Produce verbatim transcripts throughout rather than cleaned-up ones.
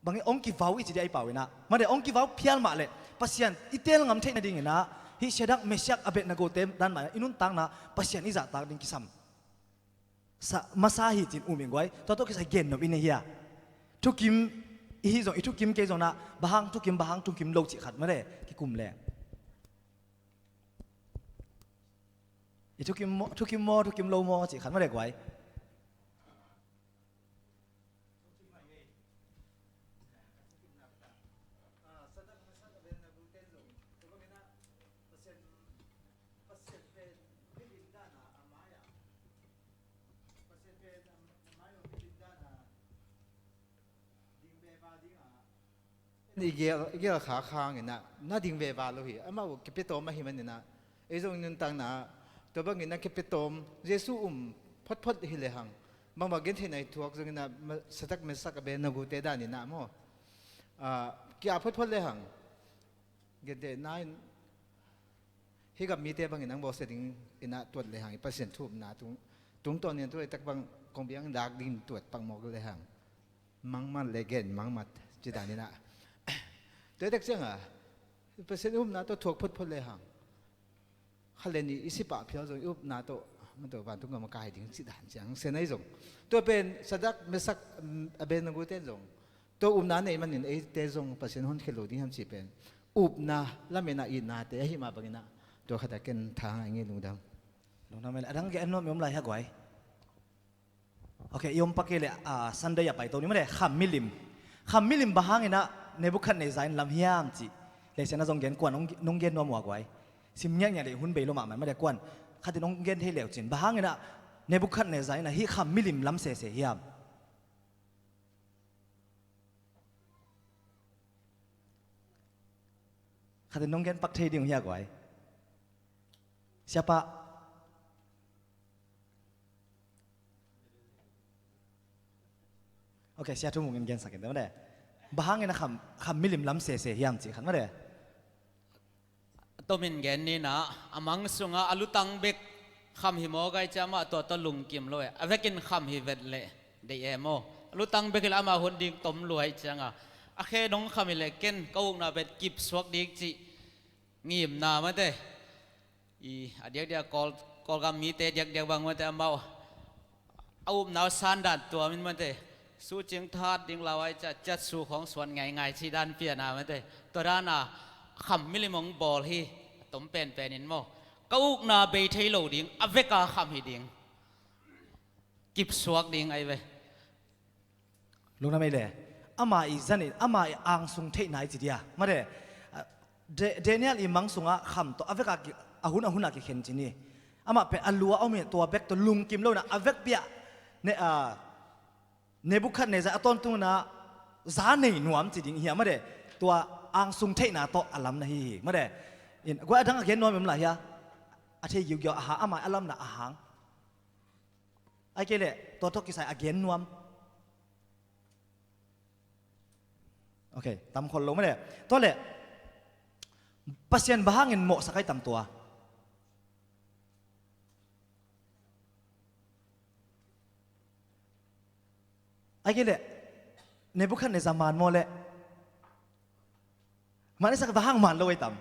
bangin hong kivau i ci dia i pau inah, mate, hong kivau phial mah leh Pasian i teel ngam theih nadinginah hih Shadrach, Meshach, Abednego te dan mah i nuntakna Pasian i zahtak ding kisam sa masa hi cin um ing guai. Tua tawh kisai gen nop i nei hia? Thukim i hih zong, i thukim kei zong nah, bang hang thukim, bang hang thukim lo cih khat mate kikum leh. I thukim maw, thukim maw, thukim lo maw cih khat mate guai. I gel, i gel kha khanginah na ding veva lo hi. Amau kipia tawm ahi maninah ei zong nuntakna tua bangin a kipia tawm, Jesu um photphot hi lehang, bangmah gen theihna i thuak zonginah ma-, Shadrach, Meshach, Abednego te daninah maw, ah, kia photphot lehang, gentehna in hih gam mite bangin ang bawlsia dinginah tuat lehang, i Pasian thu upna tung, tungtawnin tua i tak bang kong biang dak dingin tuat pang mawk lehang, mangmat le gen mangmat ci daninah. Tua i tak cianga Pasian i upna tawh thuak photphot lehang, kha le nih i si pah phial zong i upna tawh, man tawh vantung gam a kai ding ci dan ciang, sen ahi zong. Tua pen Shadrach, Meshach, mm, Abednego ten zong tua upna nei manin eite zong Pasian honkhia lo ding hiam cih pen upna lamen a itnate ahi mah banginah tua khatah ken tha ngai ngei lungdam. Lungdam ei le, a dang gen nuam i om lai hia guai? Ok, i om pak kei le, ah, Sunday a paito ni mate, kham milim. Kham milim bang hanginah Nebuchadnezzar in lam hiam cih lesson a zong gen kuan nong, nong gen nuam ua guai. Sim ngiatngiat le hun bei lo mahmah mate kuan khatin nong gen thei leu cin, bang hanginah Nebuchadnezzar inah hih kham milim lam sese hiam? Khatin nong gen pak thei ding uh hia guai? Siapa. Ok, Sia Thum Vung in gensak in te mate. Bang hangin a kham, kham milim lam sese hiam cih khat mate. Tomin gen ninah, a mang sungah a lutang bek kham hi maw gai ciama tua tawh lungkim lo e. A vekin kham hi vet leh deih e maw. A lutang bek hi la ama hun ding tom luai cianga a khe dong kham hi leh ken ka ukna bet kipsuak ding cih ngimna mate. I a diakdiak Kawl, Kawlgam mite diakdiak bang mate amau a upna uh sandan tuamin mate, sucing thahat ding lauai ciat ciat su khawng suan ngaingai cih dan piana mate. Tua dana kham milim hong bawl hi. A tom penpenin maw, ka ukna bei thei lo ding, a veka kham hi ding, kipsuak ding ahi ve. Lungdam ei le. Ama i zanin, ama i angsung theihna i ci dia mate. Ah, Da-, Daniel i mang sungah kham tawh a veka ki-, a hun a huna kikhen ci ni. Amah pen a lua a om hi, tua bek tawh lungkim lo inah a vekpi-ah ne, ah, Nebuchadnezzar a tawntungna za nei nuam ci ding hi a mate. Tua angsung theihna tawh a lam na hi hi mate. In guai a dang a gen nuam i om lai hia? A thei giugiau a ha, ama i a lamna a hang. Ai kei leh tua tawh kisai a gen nuam. Ok, tam khol lo mate. Tua leh Pasian bang hangin mawhsak ai tam tua? Ai kei leh Nebuchadnezzar man maw leh? Man i sak bang hang man lo ai tam?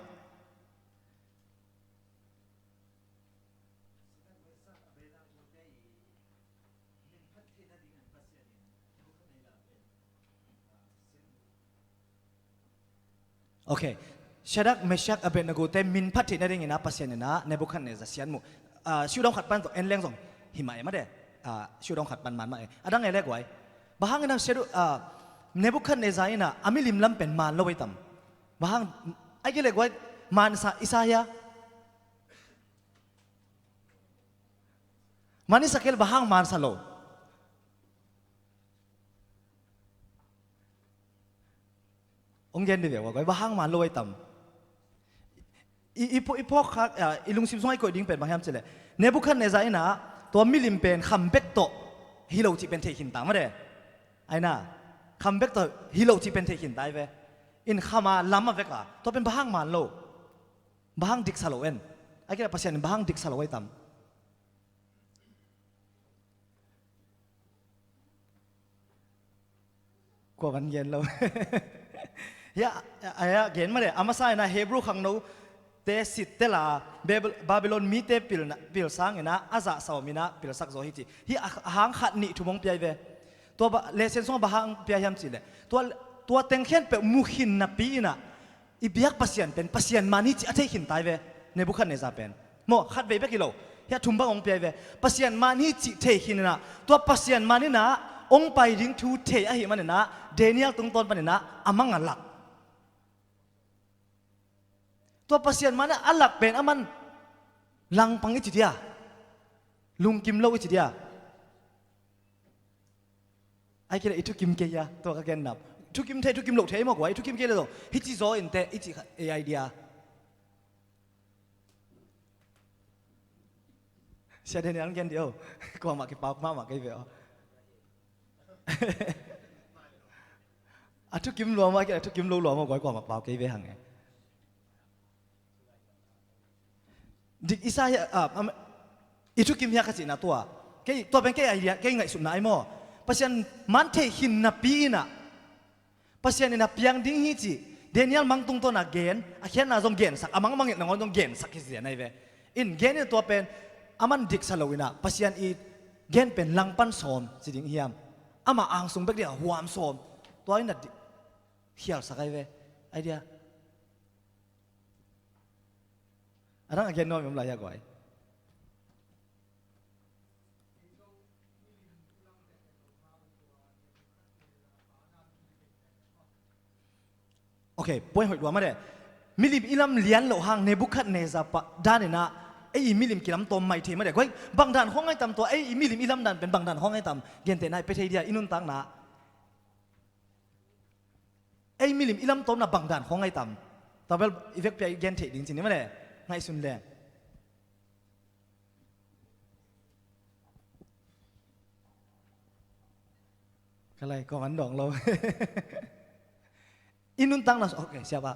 Ok. Shadrach, Meshach, Abednego te min phat theih nadingin a Pasian in a Nebuchadnezzar siatmuh. Ah, siudong khat pan tawh en leng zong hi mah e mate. Ah, siudong khat pan man mah e. A dang e le guai. Bang hangin a Shadrach, ah, Nebuchadnezzar in a, a milim lam pen man lo ei tam? Bang hang, ai kei le guai, man sa, i sa hia? Man i sa kei le bang hang man sa lo? Hong gen dih ve ua guai, bang hang man lo ai tam? I, i, phu-, i phawk kha, ah, i lungsim sungah i koih ding pen bang hiam cih leh Nebuchadnezzar in a tua milim pen kham bek tawh hi lo cih pen thei khin ta mate. Ai na, kham bek tawh hi lo cih pen thei khin ta ai ve. In kham a lam a vek a, tua pen bang hang man lo? Bang hang diksa lo en? Ai kei leh Pasian in bang hang diksa lo ai tam? Kua van gen lo. Hia, a, a, gen mah le, a masa inah Hebrew khangno te sit tela, Bab-, Babylon mite pilna, pil sanginah a zahsa om inah pilsak zaw hi ci. Hih a, a hang khat nih thum hong piai ve. Tua ba, lesson sungah bang hang pia hiam cihleh, tua, tua teng khempeuh mu khin napi inah i biak Pasian pen Pasian man hi cih a thei khin tai ve. Nebukhadnezzar pen maw, khat vei bek hi lo. Hia thum bang hong piai ve. Pasian man hi cih thei khin inah, tua Pasian man inah hong pai ding thu thei ahih man inah Daniel tungtawn pan inah a mang a lak. Tua Pasian man a lak pen a man langpang i ci dia, lungkim lo i ci dia. Ai kei le i thukim kei a, tua ka gen nap. Thukim thei, thukim lo thei maw guai, i thukim kei le zong hih ci zaw in teh i ci kha, ei idea. Sia Daniel gen di o. Kuamah kipau mahmah kei ve aw. A thukim lua mah, a thukim lo lua mah, guai kuamah pau kei ve hang e. Dik i sa hia, ah, am, i thukim hia ka cihna tua. Kei, tua pen kei idea, kei ngaihsutna ai maw. Pasian man thei khin napi inah Pasian in a piang ding hi cih Daniel mang tungtawn a gen, a khiatna zong gensak, a mang a mangelh nangawn zong gensak hi zia nai ve. In gen in tua pen a man diksa lo inah Pasian i gen pen langpan sawm ci ding hiam, amah angsung bek ding a huam sawm, tua in a di-, khialsak ai ve. Idea. A dang a gen nuam i om lai hia guai. Ok, point hoih lua mah de. Milim i lam lian loh hang Nebuchadnezzar pa dan inah ei i milim kilam tawm mai thei mah de. Guai, bang dan khong ai tam tua, ei i milim i lam dan pen bang dan khong ai tam. Gentehna i pe thei dia i nuntakna. Ei milim i lamtawmna bang dan khong ai tam. Tabel i vekpi a i gen theih ding cin i mah le. Ngaihsun leng. Ka lai kong an dawng lo. I nuntakna, ok, siapa.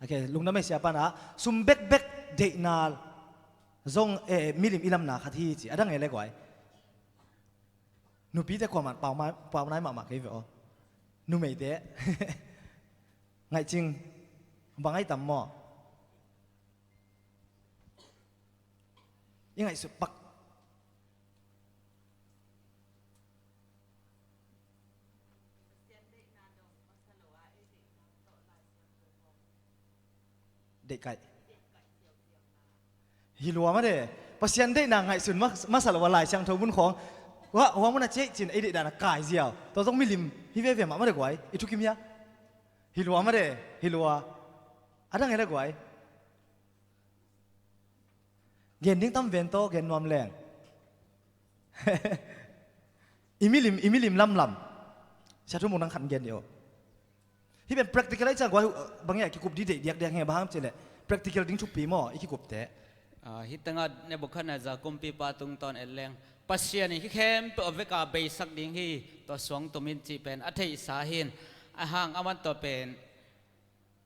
Ok, lungdam ei siapa na, sum bekbek deihna zong, eh, milim i lamna khat hi ci. A dang ei le guai. Nupite kuamah pau mai, pau nai mahmah kei ve aw. Numeite. Ngaihcing. Bang ai tam maw. I ngaihsut pak. Deih kaih. Hi lua mah de. Pasian deihna ngaihsun ma-, masa lo a Lai Siangtho mun khawng. Hua, hua mun a ciah cin ei deihdan a kai ziau. Tua zong milim hi veve mah mah de guai. I thukim hia. Hi lua mah de. Hi lua. A dang ei le guai. Gen ding tam ven tawh gen nuam leng. I milim, i milim lamlam. Sia thu mung nang khan gen dih aw. Hih pen practical ai ciang guai, uh, bang ia kikup dih deih diakdiak nge bang hang cileh. Practical ding thupi maw, i kikup teh. Ah, hih tengah Nebuchadnezzar kumpipa tungtawn et leng. Pasian in hih khempeuh a veka beisak ding hi, tua suang tumin cih pen a theihsa hin. A hang a man tua pen.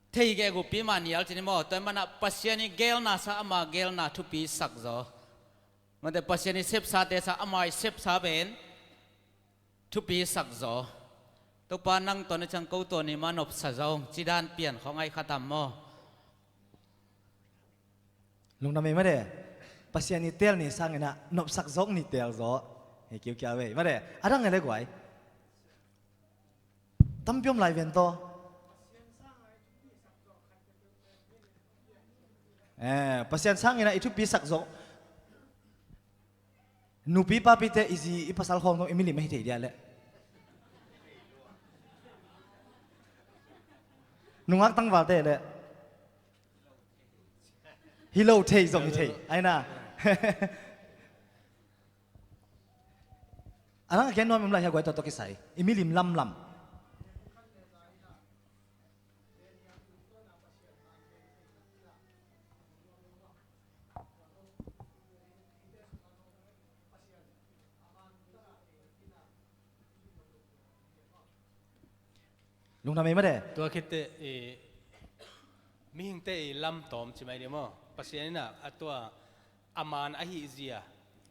Thei gegu pi mah nial cin hi maw, tua hi manah Pasian i gelna sa ama gelna thupi sak zaw. Mate Pasian i sepsate sa ama i sepsa pen thupi sak zaw. Topa nang tawh na ciang ko tawh ni mah nopsa zaw, ci dan pian khawng ai khatam maw. Lungdam ei mate. Pasian i teel ni sanginah nopsak zawk ni teel zaw. Hei kiukiau ei mate. A dang ei le guai. Tampi om lai ven tawh. Eh, Pasian sangin ah i thupi sak zawh. Nupi papite i zi i pasal khawng tawh i milim ahi thei dia leh. Nungak tangvalte leh. Hi lo thei zong hi thei. Aina. A dang a gen nuam em lai hia guai tua tawh kisai i milim lamlam. Lungdam ei mate. Tua khitte i mihingte i lamtawm ci mai dia maw? Pasian inah a tua A man ahih zia,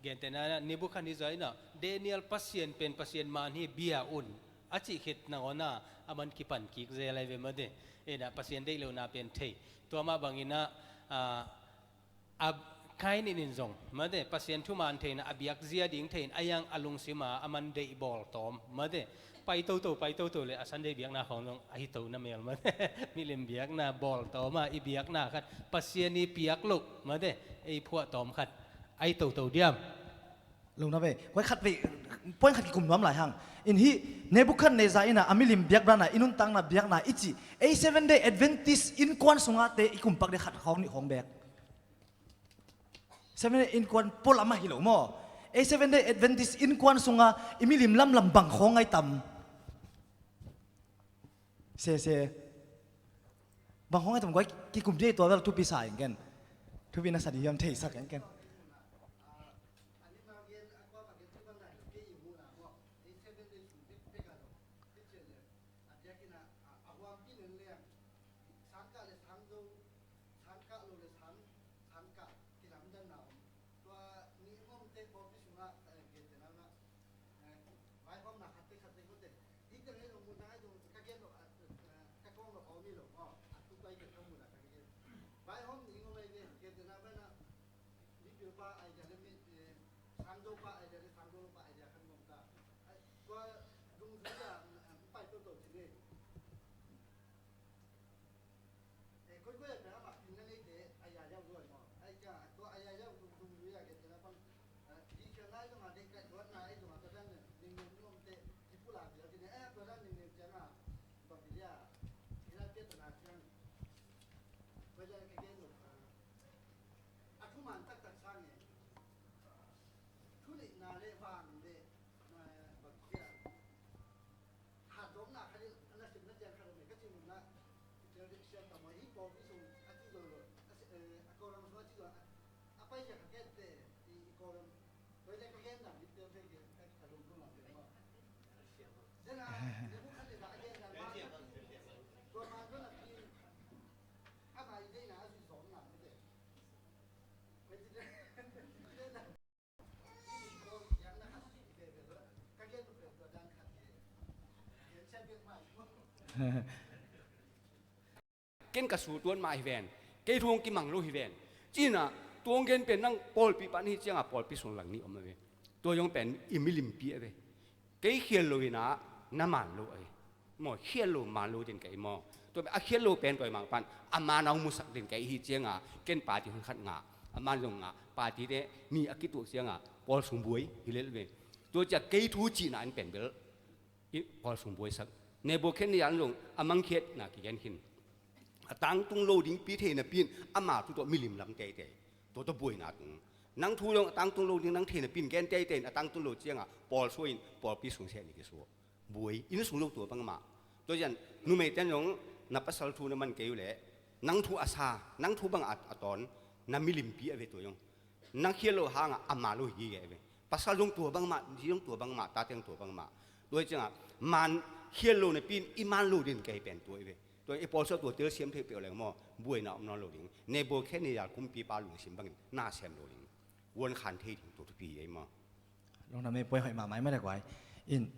gentehna Nebuchadnezzar in ah, Daniel Pasian pen Pasian man hi, bia un, a cih khit nangawn ah a man kipan kik zel ahi ve mate. In ah Pasian deih lohna pen thei. Tua mah bangin ah, ah, a Kain in zong mate, Pasian thuman thei in ah a biak zia ding thei in, a iang a lungsim ah a man deih bawl tawm mate. Pai toto, pai toto le a Sunday biakna khawng zong ahi to na mel mate. Milim biakna bawl tawm ah, i biakna khat Pasian i piak loh mate, ei phuah tawm khat ahi toto diam? Lungna ve, koi khat ve, point khat kikum nuam lai hang. In hih Nebuchadnezzar in ah a milim biakna, i nuntakna biakna i cih, ei Seven Day Adventist innkuan sungah te i kumpak ding khat khawng nih khawng bek. Seven Day innkuan pualam ahi lo maw? Ei Seven Day Adventist innkuan sungah i milim lamlam bang khawng ngai tam? Sese. Bang khawng ngai tam, koi kikum ding, tua bel thupi sa ing ken. Thupi na sa ding hiam, theihsak ing ken. Sangkah le sangzo, sangkah lo le sang, sangkah kilamdanna om. Tua ni ngomte pawlpi sungah, eh, gentehna, eh, vaihawmna khatte khatte kote. Hih teng ei zong mun dang ei zong ka gen lo, eh, ka kawng lo, om hi lo, oh, a tu pai ka ka mun a ka gen. Vaihawm ni ngom ei ve, gentehna bana, mipil pa idea le mi, eh, sangzo pa idea le sangzo pa idea khan ngom ta. Ai, tua dungzui a, eh, pai toto cine. Eh, koikoi a pia mah pin na neite a yayau luai maw? Ai ka, tua a yayau dungdung lui a ke tena pang, eh, di kia ngai zong a dei kai tuan na ei zong a ka dan ning ning nuam te kipula pia kine, eh, tua dan ning ning ciang a bang pia i lai pia tana ciang. Koi lai ka gen lo, eh, a thuman taktak sang e. Thu neihna le vang le, eh, bang pia. Hatzawkna khat in a na simna ciang khat om e, ka cih nopna i tel ding siam tam maw? Hih pawlpi sung a ci zo lo, a si, eh, a Kawlram sung a ci zo, a, a paizia ka gen te, i, i Kawlram, paizia ka gen dan, i tel thei kei, ka, ka lungdam lam te maw? Tua man tua na pi, ama i deihna a zui zawkna mite. Ken ka su tuan mah hi ven, kei thu hong kimang lo hi ven. Cina tuang gen pen nang pawlpi pan hi cianga pawlpi sung lang ni om a ve. Tua zong pen i milimpi a ve. Kei khial lo ina na man lo a ve. Maw, khial lo man lo den ka i maw. Tua a khial lo pen tua i mang pan a man a hong musak den ka i hi cianga ken party hong khat ngah, a man zong ngah, party te ni a kituak cianga pawl sung buai hi lel ve. Tua cia kei thu cihna in pen bel i pawl sung buaisak. Nebuchadnezzar zong a mangkhiatna kigen khin. A tangtung lo ding pi theina pin ama thu tawh milim lam teitei. Tua tawh buaina tung. Nang thu zong a tangtung lo ding nang theina pin gen teitei in a tangtung lo cianga pawl suai in pawlpi sung seh ni kisuak. Buai, inn sung lo tua bangmah. Tua cian, numeite'n zong na pasal thu na man kei uh leh, nang thu a sa, nang thu bang a, a tawn, na milimpi a ve tua zong. Nang khial lo hangah a man lo hi gige a ve. Pasal zong tua bangmah, zi zong tua bangmah, tate zong tua bangmah. Tua hi ciangah, man khial lo napi in i man lo din kei pen tua i ve. Tua i pawlsuah tua telsiam thei peuh leng maw, buaina om nawn lo ding. Nebuchadnezzar kumpipa lungsim bangin na sem lo ding. Vuan khan thei ding tua thupi hi ei maw. Lungdam e, puai hoih mahmah i mah le guai. In,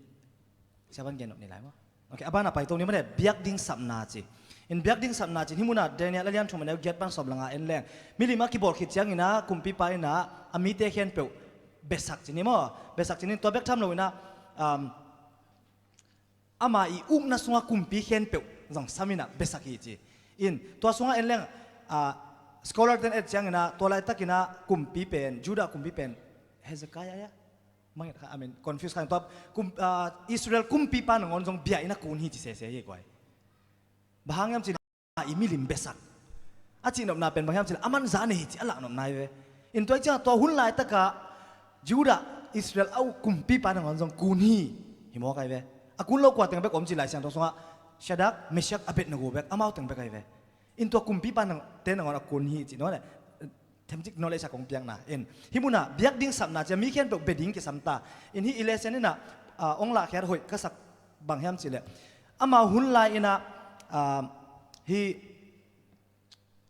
siapan gen nop ni lai maw? Ok, a bana pai to ni mah le, biak ding sapna ci. In biak ding sapna ci, hih munah Daniel a lian thum a neu giat pan sawm le nga en leng. Milim a kibawl khit ciangin a, kumpipa in a, a mite khempeuh besak ci ni maw? Besak ci ni, tua bek tham lo in a, um, ama i ukna sungah kumpi khempeuh zong sam in a besak hi ci. In, tua sungah en leng, ah, scholar ten et ciangin a, tua laitakin a kumpi pen, Judah kumpi pen, Hezekiah a, mangngilh kha, I mean, confuse kha, tua kum, ah, Israel kumpipa nangawn zong bia in a kun hi ci sese hi guai. Bang hang hiam cih leh i milim besak. A cihnopna pen bang hiam cih leh a man za nei hi ci a lahnopna hi ve. In tua i ciangah tua hun laitakah Judah, Israel a uk kumpipa nangawn zong kun hi, hi mawk ahi ve. A kun lo kua teng bek om cih Lai Siangtho sungah Shadrach, Meshach, Abednego bek, amau teng bek ahi ve. In tua kumpipa nang, te nangawn a kun hi cih nangawn eh, themcik knowledge a kong piakna. In hih munah biak ding sapna cia mi khempeuh bia ding kisam ta. In hih i lesson inah, ah, ong lahkhiat hoih ka sak bang hiam cih leh, amau hun lai inah, ah, hih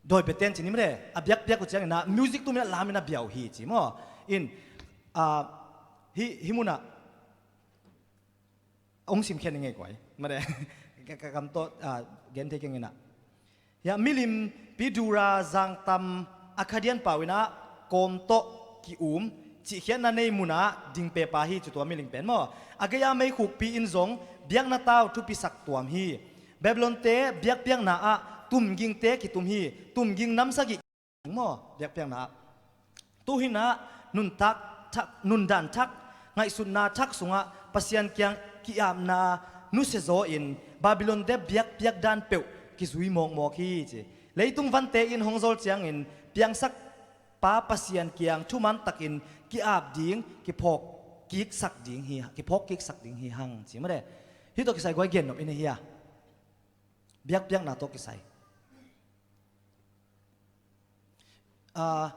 Dawi beten ci ni mare, a biakpiak uh ciangin ah music tum in ah lam in ah bia uh hi ci maw. In, ah, hih, hih munah hong simkhiat ning ei guai. Mare, ka, ka kam tawh, ah, gen thei keng in ah. Hiah milimpi dura zangtam Akkadian pau in ah kawm tawh ki-um cihkhiatna nei munah ding pepa hi ci tua milim pen maw. A gei-a meikhukpi in zong biakna tau thupisak tuam hi. Babylon-te biakpiakna ah tumgingte kitum hi. Tumging nam sagih maw, biakpiakna ah. Tuhin ah nuntak thak, nundan thak, ngaihsutna thak sungah Pasian kiang ki-apna nusia zaw in Babylon-te biakpiak dan peuh kizui mawkmawk hi ci. Leitung vante in hong zol ciangin piangsak pa Pasian kiang thuman takin ki-ap ding, kiphawk kiksak ding hi, kiphawk kiksak ding hi hang ci mare. Hih tawh kisai guai gen nop in ahi a. Biakpiakna tawh kisai. Ah,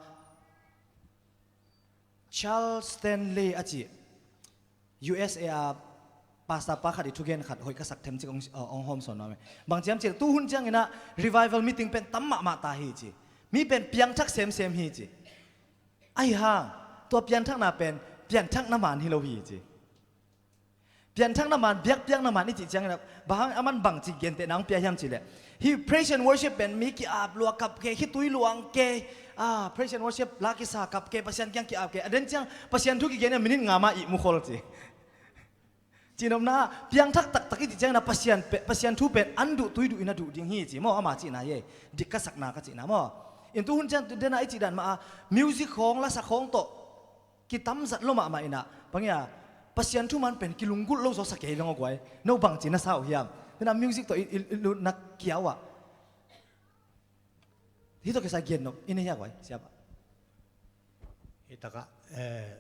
Charles Stanley a ci U S A a pastor pa khat i thugen khat hoih ka sak them cik ong, ong hawm sawn nuam e. Bang ciam cil, tu hun ciangin ah revival meeting pen tam mahmah ta hi ci. Mi pen piangthak semsem hi ci. Ahi hang, tua pianthakna pen pianthakna man hi lo hi ci. Pianthakna man, biakpiakna man i cih ciangin ah, bang hang a man bang ci gentehna hong pia hiam cih leh, hih praise and worship pen mi ki-ap lua kap ke, khitui luang ke, ah, praise and worship la kisa kap ke, Pasian kiang ki-ap ke, a den ciang Pasian thu kigen a minit nga mah ihmu khol ci. Cinopna ah piangthak taktak i cih ciangin ah Pasian pe, Pasian thu pen an duh tui duh in a duh ding hi ci maw, ama cihna hi. Dik ka sakna ka cihna maw. In tu hun ciang tu dena i cih dan mah a music khawng, lasak khawng tawh kitamzat lo mahmah in ah, bang hiam, Pasian thuman pen kilunggulh lo zaw sa kei veng aw guai. No bangci na sa uh hiam? Tena music tawh i, i, i lutna kiau ah. Hih tawh kisai gen nop i nei hia guai, siapa? Hih takah, eh,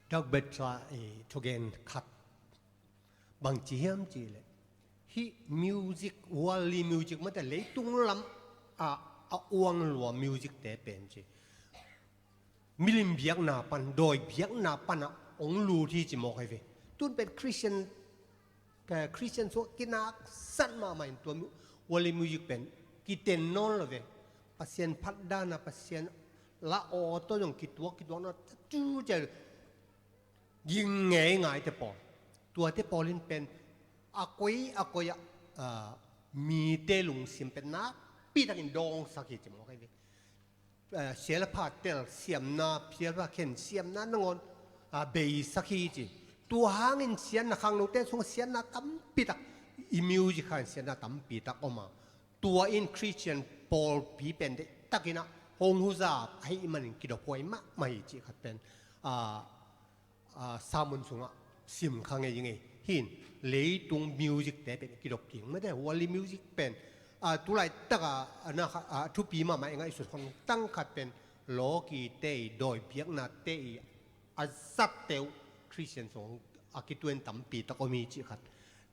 Doug Bedford i thugen khat bangci hiam cih leh, hih music, worldly music, mate leitung lam a, a uang lua music te pen ci. Milim biakna pan, dawi biakna pan ah hong lut hi ci mawk hi ve. Tun pen Christian, eh, Christian sung kinak sat mahmah in tua mu-, worldly music pen kiten nawn lo ve. Pasian phatdan a, Pasian la aw tawh zong kituak, kituak nawn, tu cia ging ngei ngai te pawl. Tua te pawl in pen a koi, a koi ah, ah, mite lungsim pen nakpi takin dawngsak hi ci mawk hi ve. Eh, sialapha tel siamna, sialapha khen siamna nangawn, ah, beisak hi ci. Tua hangin siatna khangnote sungah siatna tampi tak, i music hangin siatna tampi tak om a. Tua in Christian pawlpi pen deihtakin ah hong huza ahih manin kidophuai mahmah hi cih khat pen, ah, ah, sermon sungah sim kha ngei ngei. Hin leitung music te pen kidop ding mate, worldly music pen, ah, tulaitak a, a na kha, ah, thupi mahmah i ngaihsut khong tang khat pen lawki te i, dawi biakna te i, a zat teuh Christian sung a kituan tampi tak om hi cih khat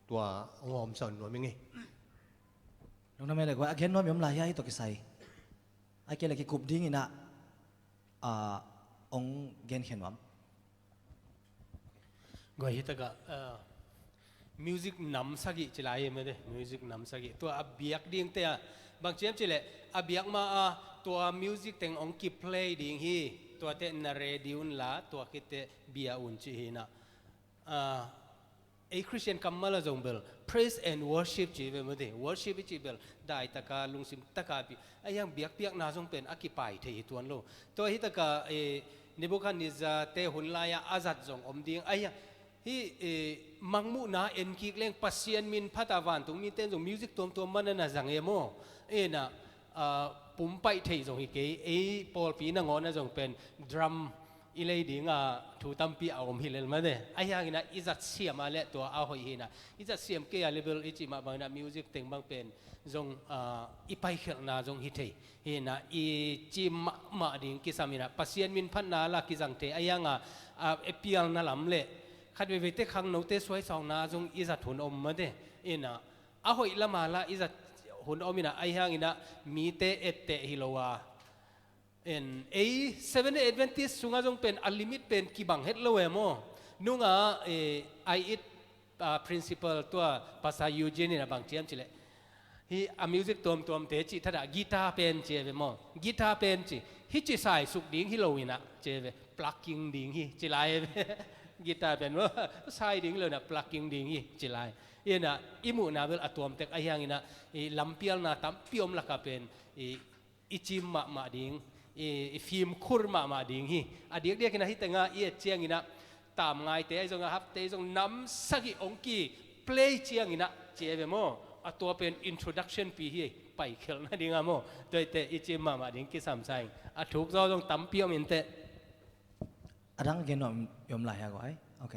tua ngawm sawn nuam i ngei. Nong na mele gua a gen nuam i om lai hia, hih tawh kisai. Ai kei le kikup dingin ah, ah, ong gen khen nuam. Guai, hih takah, ah, music nam sagih ci lai hi mate, music nam sagih. Tua a biak dingte ah, bang ciam cih leh, a biak ma a, tua music teng ong kiplay ding hi, tuate na ready un la, tua khit teh bia un ci hi na. Ah, ei Christian kammal ah zong bel, praise and worship ci ve mate, worship i cih bel, daitaka, lungsimtaka pi, a hiang biakpiakna zong pen a kipai thei hi tuan lo. Tua hih takah, eh, Nebuchadnezzar te hun lai-ah a zat zong om ding. A hiang, hih, eh, mangmuhna en kik leng Pasian min phat a vantung mite in zong music tuamtuam man a na zang e maw. Ena, ah, pumpaih theih zong hi kei, ei pawlpi nangawn ah zong pen drum i lei ding a thu tampi a om hi lel mate. A hiangin ah i zat siam a le tua a hoih hi na. I zat siam kei a le bel i cih mah bangin ah music teng bang pen zong, ah, i paikhelhna zong hi thei. Hi na i cim mahmah ding kisam hi na. Pasian min phatna la kizang thei. A hiang a, ah, e pialna lam le khat veivei te khangnote suaisawkna zong i zat hun om mate. Hi na a hoih lama la i zat hun om hi na. A hiangin ah mite etteh hi lo a. En, ei Seventh Day Adventist sungah zong pen a limit pen kibang het lo e maw. Nunga, eh, I it, ah, principal tua Pastor Eugene in a bang ciam cih leh, Hih a music tuamtuamte cih thatah guitar pen ci e ve maw? Guitar pen ci, hih ci saisuk ding hi lo inah ci e ve, plucking ding hi ci lai e ve. Guitar pen maw? Sai ding hi lo inah plucking ding hi ci lai. Inah i muhna bel a tuamtek ahi hanginah i lampialna tampi om lakah pen i, i cim mahmah ding, i, i fimkhur mahmah ding hi. A diakdiakinah hih tengah i et cianginah tamngaite ahi zongah hapte ahi zong nam sagih ong ki play cianginah ci e ve maw? A tua pen introduction pi hi, paikhelhna dingah maw? Tuaite i cim mahmah ding kisam sa ing. A thuk zaw zong tampi om inteh. A dang gen nuam i om lai hia guai? Ok.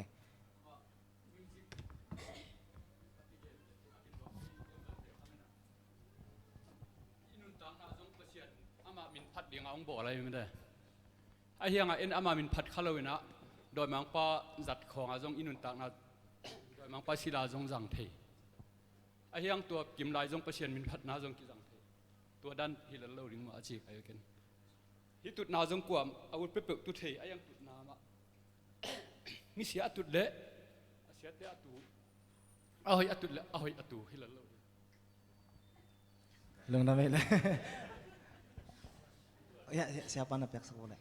I nuntakna zong Pasian amah min phat dingah hong bawl ahi mite. Ahi hangah en amah min phat kha lo inah dawimangpa zat khawngah zong i nuntakna dawimangpa sila zong zang thei. Ahi hang tua kim lai zong Pasian min phatna zong kizang thei. Tua dan hi lel lo ding mah a ci kai ken. Hih tutna zong kuam a ut peuhpeuh tu thei, ahi hang tutna mah. Misia a tut leh a siate a tu, a hoih a tut leh a hoih a tu hi lel lo ding. Lungdam ei le. Ya, ya, siapa na piaksak boleh.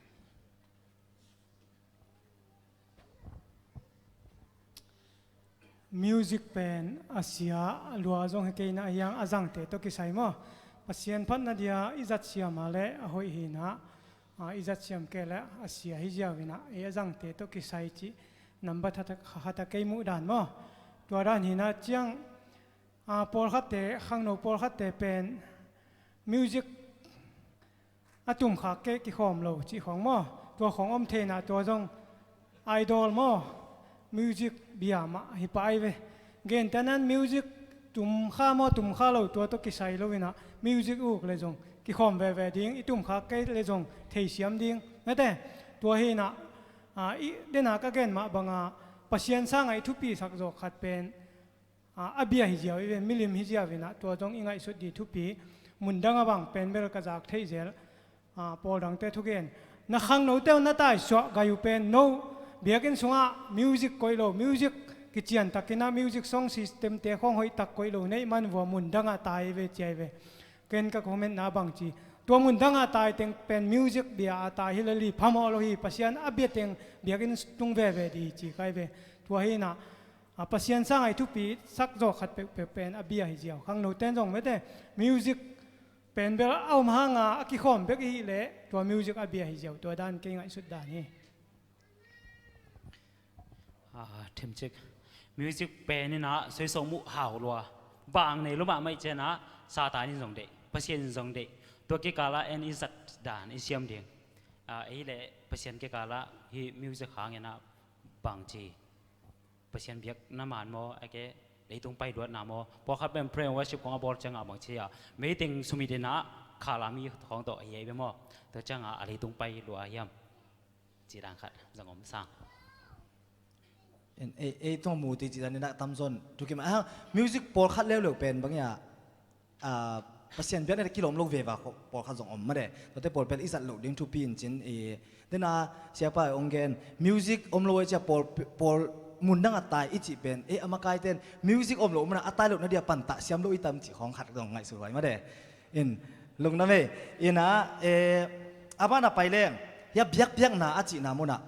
Music pen a sia a lua zong hi kei inah ahi hang a zangte tawh kisai maw? Pasian phatna dia i zat siam a le a hoih hi inah, a, i zat siam kei le a sia hi ziau inah, ei a zangte tawh kisai cih number thata, khata kei muh dan maw? Tua dan hi inah ciang, a, pawlkhatte, khangno pawlkhatte pen music a tumkhak kei kikhawm lo cih khawng maw? Tua khawng om thei inah tua zong idol maw? Music bia mah hi pah ahi ve. Gentehna in music tumkha maw tumkha lo tua tawh kisai lo inah music uk le zong kikhawm veve ding, i tumkhak kei le zong theisiam ding. Mate, tua hi inah, a, i dena ka gen mah banga Pasian sangah i thupi sak zawh khat pen, a, a bia hi ziau i ve, milim hi ziau inah tua zong i ngaihsut dih thupi. Mundang a bang pen bel ka zak theih zel, a, pawl dangte thugen. Na khangnote uh na taisuah gai uh pen no biakinn sungah music koih lo, music kiciantakinah music song systemte khawng hoihtak koih lo neih man vua mundangah tai ve cia i ve. Ken ka comment na bang ci, tua mundangah tai teng pen music bia a tai hi lel hi, phamawh lo hi, Pasian a bia teng biakinn tung veve dih ci kai ve. Tua hi inah, a, Pasian sangah i thupi sak zawh khat peuhpeuh pen a bia hi ziau. Khangnoten zong mete music pen bel a om hanga a kikhawm bek i hih leh tua music a bia hi ziau. Tua dan kei ngaihsut dan hi. Ah, themcik. Music pen inah soisong muh hau lua. Bang nei lua mahmah i cianah Satan in zong deih, Pasian in zong deih. Tua kikalah en i zat dan i siam ding. Ah, ei le Pasian kikalah hih music hanginah bang ci, Pasian biakna man maw, a ke leitung pai luatna maw? Pawlkhat pen prayer and worship kong a bawl ciangah bang ci a, meeting sumit inah khala mi khawng tawh a hiai bia maw? Tua ciangah a leitung pai lua hiam? Ci dan khat zang om sang. En, ei, ei tong mu ti ci dan inah tamzawn thukim a, music pawlkhat leuleu pen bang ia, a, Pasian biakna kilawm lo veva pawlkhat zong om mah de. Tuate pawl pen i zat loh ding thupi in cin i, dena siapa ong gen music om lo ei cia pawl, pawl mundangah tai i cih pen, ei a makaiten music om lo mana a tai lohna dia pantah siam lo i tam cih khawng khat zong ngaihsut huai mah de. In, lungdam ei. Inah, eh, a banah pai leng, hia biakpiakna a cihna munah,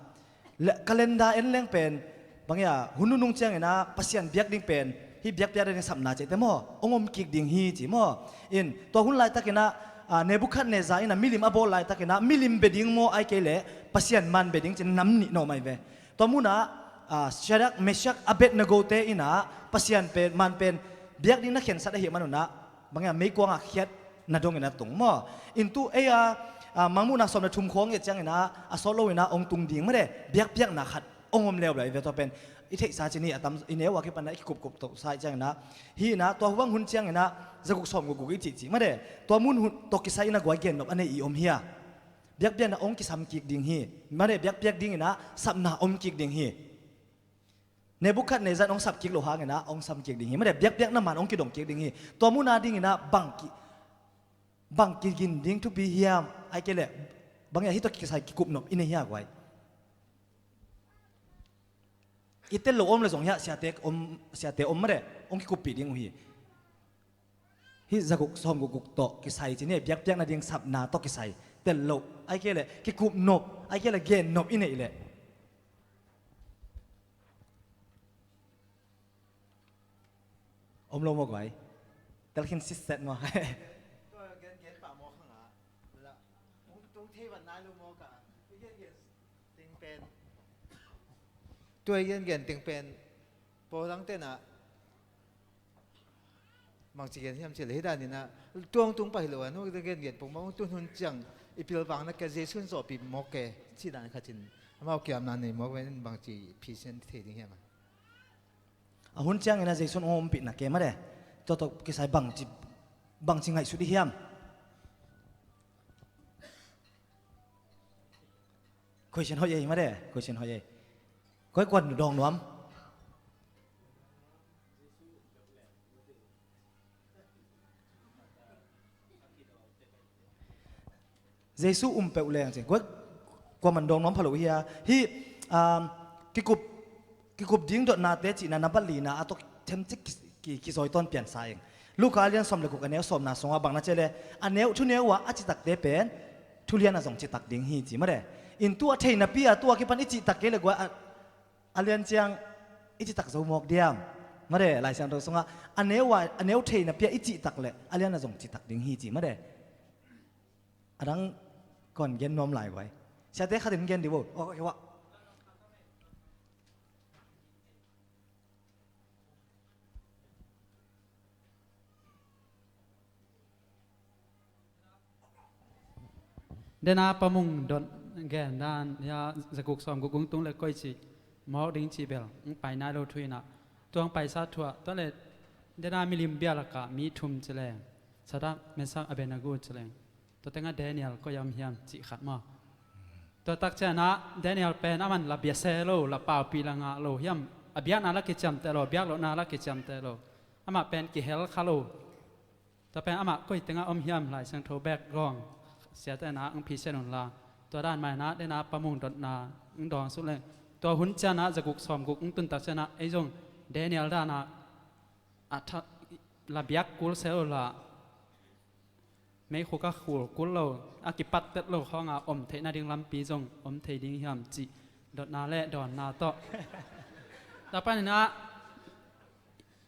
le, calendar en leng pen, bang ia, hun nunung cianginah Pasian biak ding pen hih biakpiakna ding sapna cihte maw, ong om kik ding hi ci maw? In, tua hun laitakinah, ah, Nebuchadnezzar inah milim a bawl laitakinah milim bia ding maw, ai kei leh Pasian man bia ding ci nam nih na om ahi ve. Tua munah, ah, Shadrach, Meshach, Abednego te inah Pasian pen, man pen biak ding na khensat ahih manunah, bang ia, meikuangah khiatna dongin a tung maw? In tu ei a, a, Mangmuhna sawm le thum khawng et cianginah a sawt loinah ong tung ding mah de, biakpiakna khat ong om leuleu ahi ve. Tua pen i theihsa cin hi, a tam i neu a kipanah i kikupkup tohsa ih cianginah, hi inah tua hubang hun cianginah zaguk sawm gukguk i cihcih mah de. Tua mun hun tawh kisai inah guai gennop a nei i om hi a, biakpiakna ong kisam kik ding hi. Mah de, biakpiak dinginah sapna om kik ding hi. Nebuchadnezzar in ong sap kik loh hanginah ong sam kik ding hi. Mah de, biakpiakna man ong kidong kik ding hi. Tua muna dinginah bang ki, bang kigin ding thupi hiam? Ai kei leh bang ia, hih tawh kisai kikupnop i nei hia guai? I tel lo om le zong hia, siate om, siate om mah de, ong kikuppih ding uh hi. Hih zaguk sawmguk guk tawh kisai ci ni, biakpiakna ding sapna tawh kisai tel loh, ahih kei leh kikup nop, ahih kei leh gen nop i neih leh om lo maw guai? Tel khin sitset maw? Tua gen gen pah maw khang ah la tung tung thei van nai lo maw ka i gen gen ting pen. Tua i gen gen ting pen pawlangte na bangci gen hiam cih leh hih danin ah tuang tung pah hi lo a, nu gen gen pong mah tun hun ciang i pilvang na ke Jesu in zawhpih mawk e cih dan khat in amau kiamna nei mawk ve in bangci phisian thei ding hiam a? A hun ciangin a Jesu in hong ompih na ke mah de. Tua tawh kisai bangci, bangci ngaihsut i hiam? Question hoih ei mah de, question hoih ei. Koi kuan dawng nuam. Jesu um peuh leng ci. Koi kuaman dawng nuam pha lo hi a. Hih, um, kikup, kikup ding dotnate cihna na bat lina a tawh themcik ki, ki, kizawi tawn piansa eng. Luka a lian sawm le guk a neu sawmna sungah bang na ci leh a neu, thuneu ah a citakte pen thulian a zong citak ding hi ci mah de. In tu a theinapi a tu a kipan i cihtak kei leh guai a, a lian ciang i citak zo mawk diam? Mah de, Lai Siangtho sungah a neu a, a neu theinapi a i cihtak leh a lian a zong citak ding hi ci mah de. A dang kong gen nuam lai guai. Siate khatin gen dih vo. Oh, okay, wah. Dena pamung dot gen dan ya zaguk sawmguk ung tung le koi ci mawk ding ci bel ung pai nai lo thu inah tuang paisa thuah tua le dena milim bia lakah mi thum ci leng Sadak, Mesak, Abednego ci leng. Tua tengah Daniel koi a om hiam cih khat maw? Tua tak cianah Daniel pen aman la bia se lo, la paupi la ngah lo hiam? A biakna la kiciamteh lo, a biak lohna la kiciamteh lo. Amah pen kihel kha lo. Tua pen amah koi tengah om hiam Lai Siangtho background siate na ang phisian un la. Tua dan mainah dena pamung dotna ang dawng suk leng. Tua hun cianah zaguk sawmguk ang tun tak cianah ei zong Daniel danah a tha, la biak kul se lo la. Meikhuk a khul kul lo, a kipattet lo khawngah om theih nading lampi zong om thei ding hiam cih dotna le dawnna tawh. Tua paninah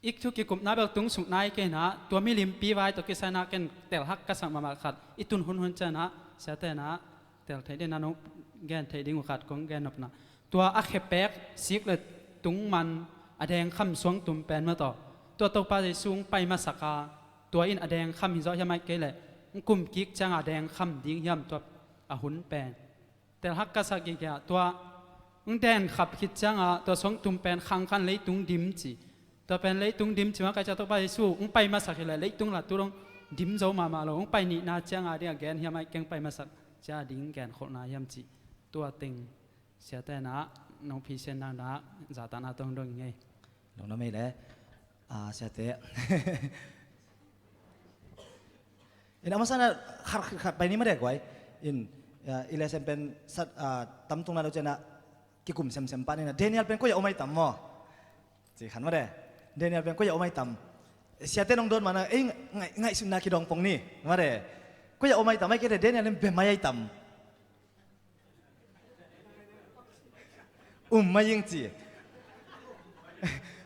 i thu kikupna bel tung suk nai keinah tua milimpi vai tawh kisai inah ken telhak ka sak mahmah khat i tun hunhun cianah siate inah tel theih ding na nong gen theih ding uh khat kong gen nopna. Tua a khepek sik le tung man a dengkham suangtum pen mah tawh tua Topa Jesu hong pai masak a tua in a dengkham hi zawh hiam ahih kei leh hong kum kik ciangah a dengkham ding hiam tua a hun pen. Telhak ka sak gige ah tua hong denkhap khit ciangah tua suangtum pen khangkhan leitung dim ci. Tua pen leitung dim ci mah kai ciah Topa Jesu hong pai masak hi leh leitung la tu dong dim zo mahmah lo, hong pai nihna ciangah ding a gen hiam ahih kei hong pai masak ciah ding genkholhna hiam cih tua teng. Siate na nong phisian dangdang zahtakna tawh hong dong ing ei. Nong na mei le, ah, siate. In a masa na khat, khat pai ni mah dek guai. In, ah, i lesson pen sat, ah, tam tung na lo cianah kikum semsem pah ni na. Daniel pen koi a om ai tam maw? Ci khan mah de. Daniel pen koi a om ai tam. Siate nong dawn mana, ei, ngai, ngaihsutna kidawng pong ni. Mah de. Koi a om ai tam, ahih kei leh Daniel in bia mai ai tam. Um mai ing ci.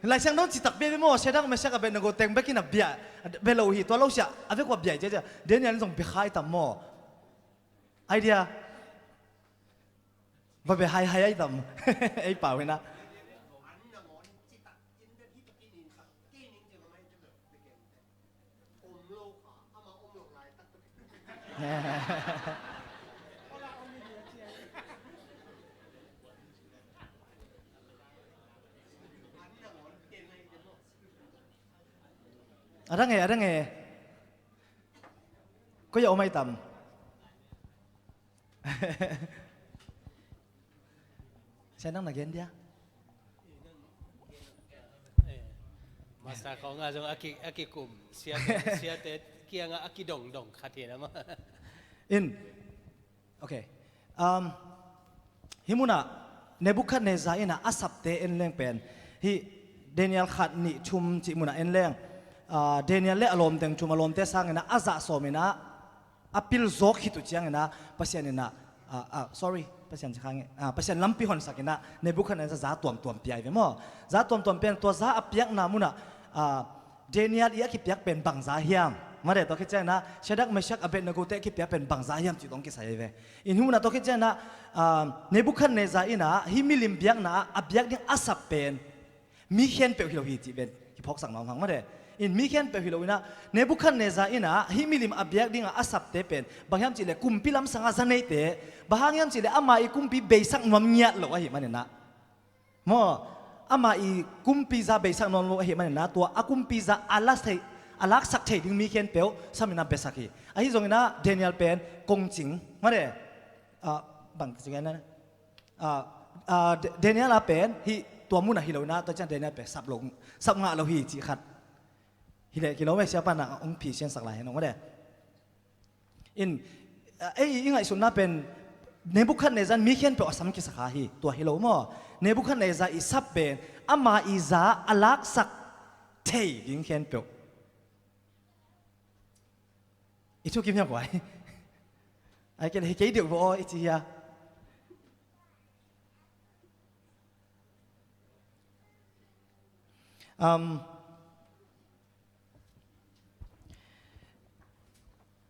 Lai Siangtho citak bia bia maw, Shadrach, Meshach, Abednego teng bekin a bia, bia lo hi, tua lo sia, a vek ua bia hi cia cia. Daniel in zong bia kha ai tam maw? Idea. Va bia hai hai ai tam. Ei pau hi na. A dang e, a dang e. Koi a om ai tam. Sia nang na gen dia. Masa khawng a zong a ki, a kikum siate, siate kiangah a kidongdong khat hi na maw? In, okay. Um, hih munah Nebuchadnezzar in a sapte en leng pen hih Daniel khat nih thum cih munah en leng, ah, Daniel le a lawmteng thum, a lawmte sanginah a zah sawminah a pil zawk khit uh cianginah Pasian inah, ah, ah, sorry, Pasian ci kha ngei, ah, Pasian lampi honsakinah Nebukhadnezzar za tuamtuam pia hi ve maw? Za tuamtuam pia in tua za a piakna munah, ah, Daniel i a kipiak pen bangza hiam? Mare, tua khit cianginah Shadrach, Meshach, Abednego te a kipiak pen bangza hiam cih tawh kisai hi ve. In hih munah tua khit cianginah, ah, Nebukhadnezzar inah hih milim biakna ah a biak ding a sap pen mi khempeuh hi lo hi cih pen kiphawksak nuam hang mare. In mi khempeuh hi lo inah Nebukhadnezzar inah hih milim a biak dingah a sapte pen bang hiam cihleh kumpi lamsangah za neite, bang hang hiam cihleh ama i kumpi beisak nuam ngiat lo ahih maninah, maw, ama i kumpi za beisak nuam lo ahih maninah tua a kumpi za a lak thei, a laksak thei ding mi khempeuh saminah biasak hi. Ahi zonginah Daniel pen kongcing mare, ah, bang ci gen na, ah, ah, Da-, Daniel a pen hih tua munah hi lo inah tua ciang Daniel pen sap lo, sap ngah lo hi cih khat hi leh kilo meh, siapa na ong phisiansak lai hi nong mare. In, ah, ei i ngaihsutna pen Nebukhadnezzar mi khempeuh a sam kisak hi, tua hi lo maw? Nebukhadnezzar i sap pen ama i za a laksak thei ding khempeuh. I thukim hiam kuai? Ai kei le hi kei deuh bo aw i ci hia? Um,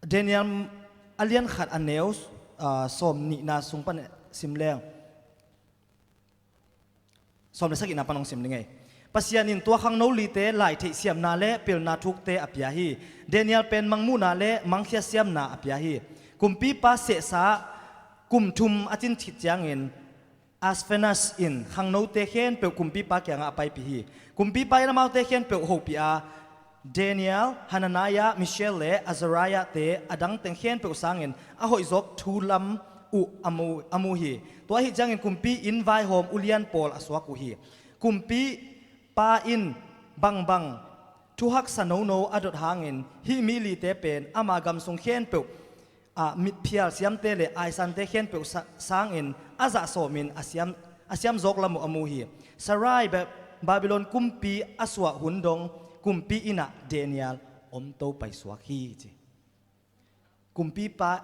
Daniel a lian khat a neu, ah, sawm nihna sung pan sim leng. Sawm le sagihna pan hong sim ding ei. Pasian in tua khangno lite lai theihsiamna le pilna thukte a pia hi. Daniel pen mangmuhna le mangkhia siamna a pia hi. Kumpipa sehsa kum thum a cin khit ciangin Aspenas in khangnote khempeuh kumpipa kiangah a paipih hi. Kumpipa in amaute khempeuh hopih a, Daniel, Hananiah, Mishael le Azariah te a dang teng khempeuh sangin a hoihzawk thu lam uh a mu, a mu hi. Tua ahih ciangin kumpi inn vaihawm ulian pawl a suak uh hi. Kumpipa in bangbang thuhaksa nono a dot hangin hih mi lite pen ama gamsung khempeuh ah, mitphial siamte le aisante khempeuh sa-, sangin a zah sawmin a siam, a siam zawk lam uh a mu hi. Sarai Ba-, Babylon kumpi a suah hun dong kumpi innah Daniel om to paisuak hi ci. Kumpipa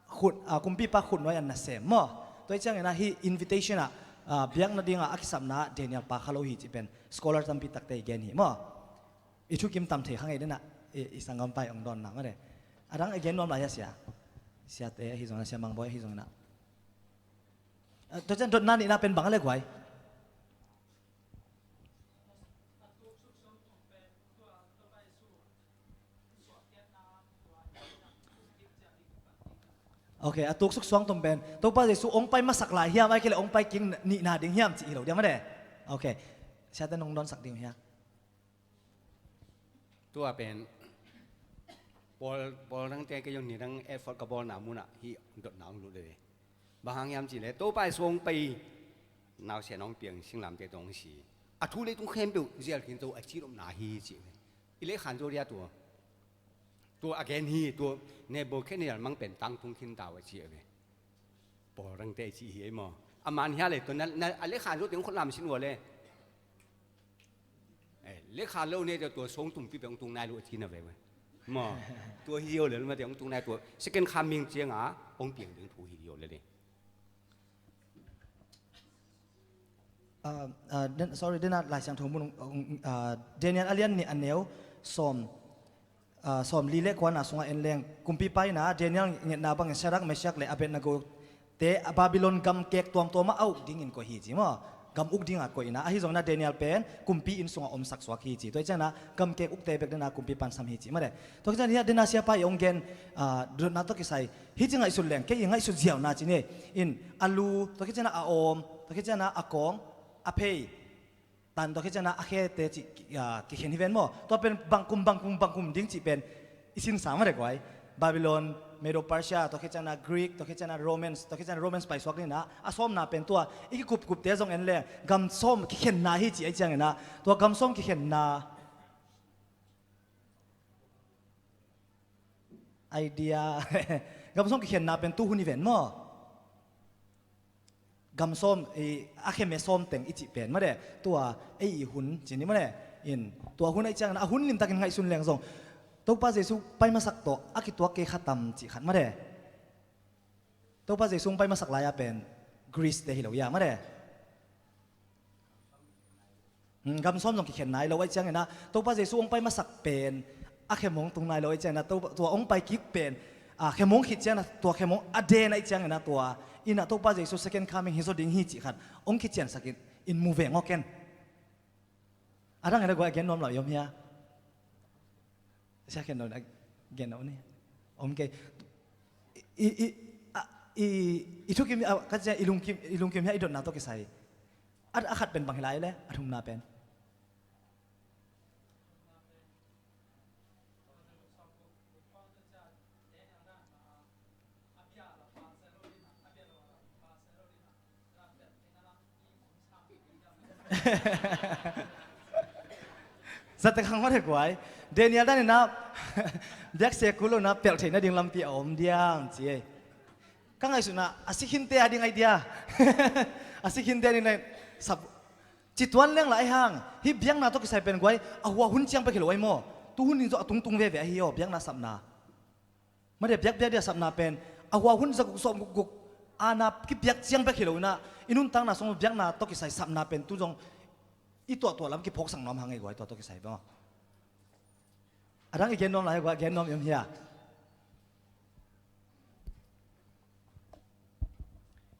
khut, ah, kumpipa khutnuai an nasem maw? Tua hi ciangin ah hih invitation ah, ah, biakna dingah a kisapna ah Daniel pa kha lo hi cih pen scholar tampi takte i gen hi maw? I thukim tam thei kha ngei denah i, i sanggampa i ong dawnna mah de. A dang i gen nuam lai hia sia? Siate ahi zongin a, Sia Mang Bawi ahi zongin ah. Ah, tua cian dotna nihna pen bang a le guai? Ok, a tuksuk suangtum pen Topa Jesu ong pai masak lai hiam, ai kei le ong pai kik nihna ding hiam cih hi lo diam a de. Ok, siate nong dawnsak ding hia? Tua pen Paul, Paul dangte kei zong ni dang effort ka bawlna munah hih dotna ong lut le ve. Bang hang hiam cih le Topa Jesu ong pai, nausia nong piang singlamteh tawh ong si, a thu leitung khempeuh zial khin to a ci lomna hi cih ve. I lekhan zo dia tua. Tua a gen hi, tua Nebuchadnezzar mang pen tangtung khin ta uh a ci a ve. Paul dangte a ci hi ei maw? A man hia le tua na, na, a lekhan zo teng khut lam sin ua le. Eh, lekhan lo ne tua, tua song tumpi pe ong tung nai lo a ci na ve ve. Maw? Tua hi ua le lo ma te ong tung nai tua. Second coming cianga ong piang ding thu hi ua le le. Ah, ah, den, sorry, dena Lai Siangtho mun, ah, Daniel a lian nih a neu sawm, ah, sawm li le kuana sungah en leng kumpipa in ah Daniel ngetna bangin Shadrach, Meshach le Abednego te Babylon gam kek tuamtuam ah a uk dingin koih hi ci maw? Gam uk dingah koih in ah, ahi zongin ah Daniel pen kumpi inn sungah omsak suak hi ci. Tua hi ciangin ah gam kek ukte bek dena kumpipa in sam hi ci mah de. Tua hi ciangin ah dena siapa i ong gen, ah, dotna tawh kisai hi ci ngaihsut leng, kei i ngaihsut ziauna ci ni. In a lu, tua khit ciangin ah a awm, tua khit ciangin ah a kawng, a phei, tan tua khit ciangin ah a khete cih, ah, kikhen hi ven maw? Tua pen bangkum, bangkum, bangkum ding cih pen i sinsa mah de guai. Babylon, Medo Persia, tua khit ciangin ah Greek, tua khit ciangin ah Romans, tua khit ciangin ah Romans paisuak ding in ah, a sawmna pen tua i kikupkupte zong en leng gam sawm kikhenna hi cih ahi ciangin ah, tua gam sawm kikhenna idea. Gam sawm kikhenna pen tu hun i ven maw? Gam sawm, i, a kheme sawm teng i cih pen mah de. Tua ei i hun ci ni mah de. In, tua hun ahih ciangin a hun limtakin ngaihsun leng zong Topa Jesu pai masak tawh a kituak kei kha tam cih khat mah de. Topa Jesu hong pai masak lai-a pen Greece te hi lo ia mah de. Hmm, gam sawm zong kikhen nai lo ahih ciangin ah Topa Jesu hong pai masak pen a khem hong tung nai lo ahih ciangin ah Topa, tua hong pai kik pen a khem hong khit ciangin ah tua khem hong a den ahih ciangin ah tua in ah Topa Jesu second coming hi zaw ding hi cih khat hong kiciansak in, in mu veng aw ken. A dang in a guai a gen nuam lo i om hia? Sia khen lo a gen lo ni. Om kei. I, i, a, i, i thukim a, ka cia i lungkim, i lungkim hia i dotna tawh kisai. A, a khat pen bang hi lai le, a thumna pen. Zate khang mah guai. Daniel dan in ah biakse kul lo in ah pelh theih nading lampi a om diam ci ei. Ka ngaihsutna a si khinte a ding ai dia. A si khinte a ding nai sap. Ci tuan leng lai hang. Hih biakna tawh kisai pen guai a hua hun ciang pek hi lo ai maw? Tu hun in zawh a tungtung veve ahi aw biakna sapna. Mah dia biakbiak dia sapna pen a hua hun zaguk sawm gukguk ana kipiak ciang bek hi lo in ah i nuntakna sung biakna tawh kisai sapna pen tu zong i tuahtuah lam kiphawksak nuam hang ei guai tua tawh kisai bang. A dang i gen nuam lai guai gen nuam i om hia?